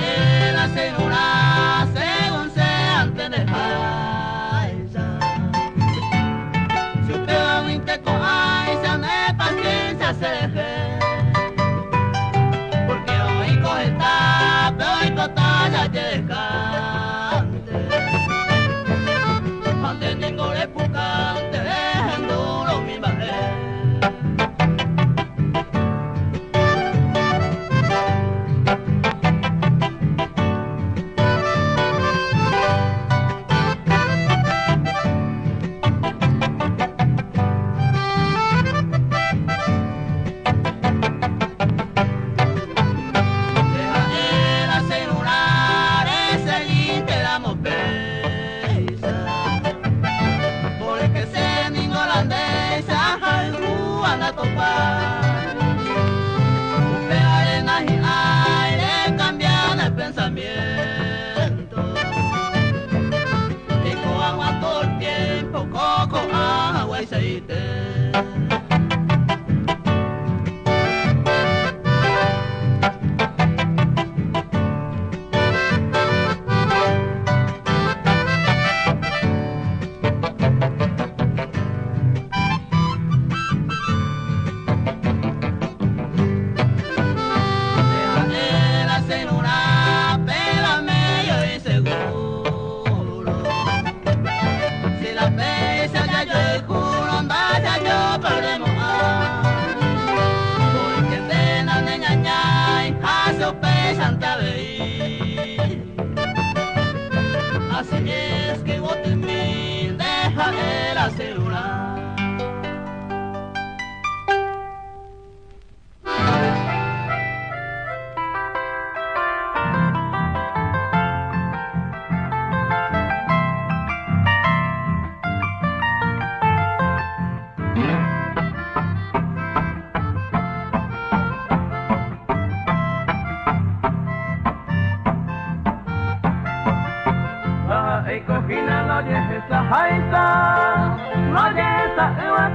Era señora, según sea antes de Si usted va a con de paciencia se deje. Porque hoy coge pero hoy ya te descante. Antes ningún repucante, dejen duro mi bajé. Deja el celular ese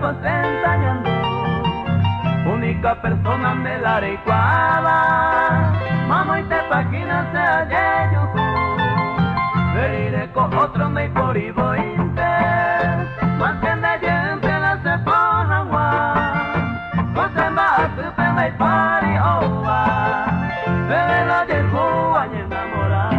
ensañando. Única persona me la recuaba. Mamo y te página se halle Veriré con otro me por y inter. Mantén de la se porra Kosemba asupe me pari owa. Bebe la yehu a enamorar.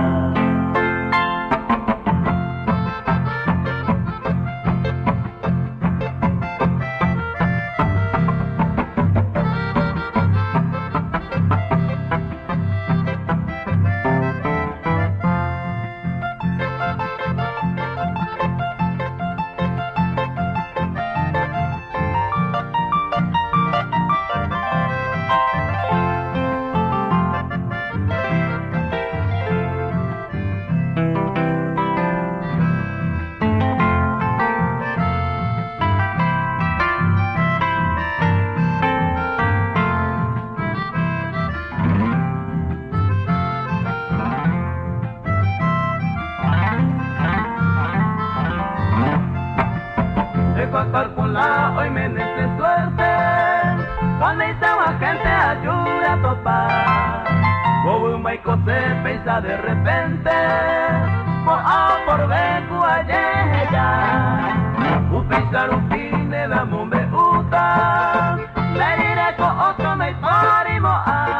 Hoy me nece suerte. Cuando a gente ayuda a topar. Como un maico se pensa de repente. Por A por B, cu ya. Un pensar un fin de la mombe uta. Le diré con otro me parimo a.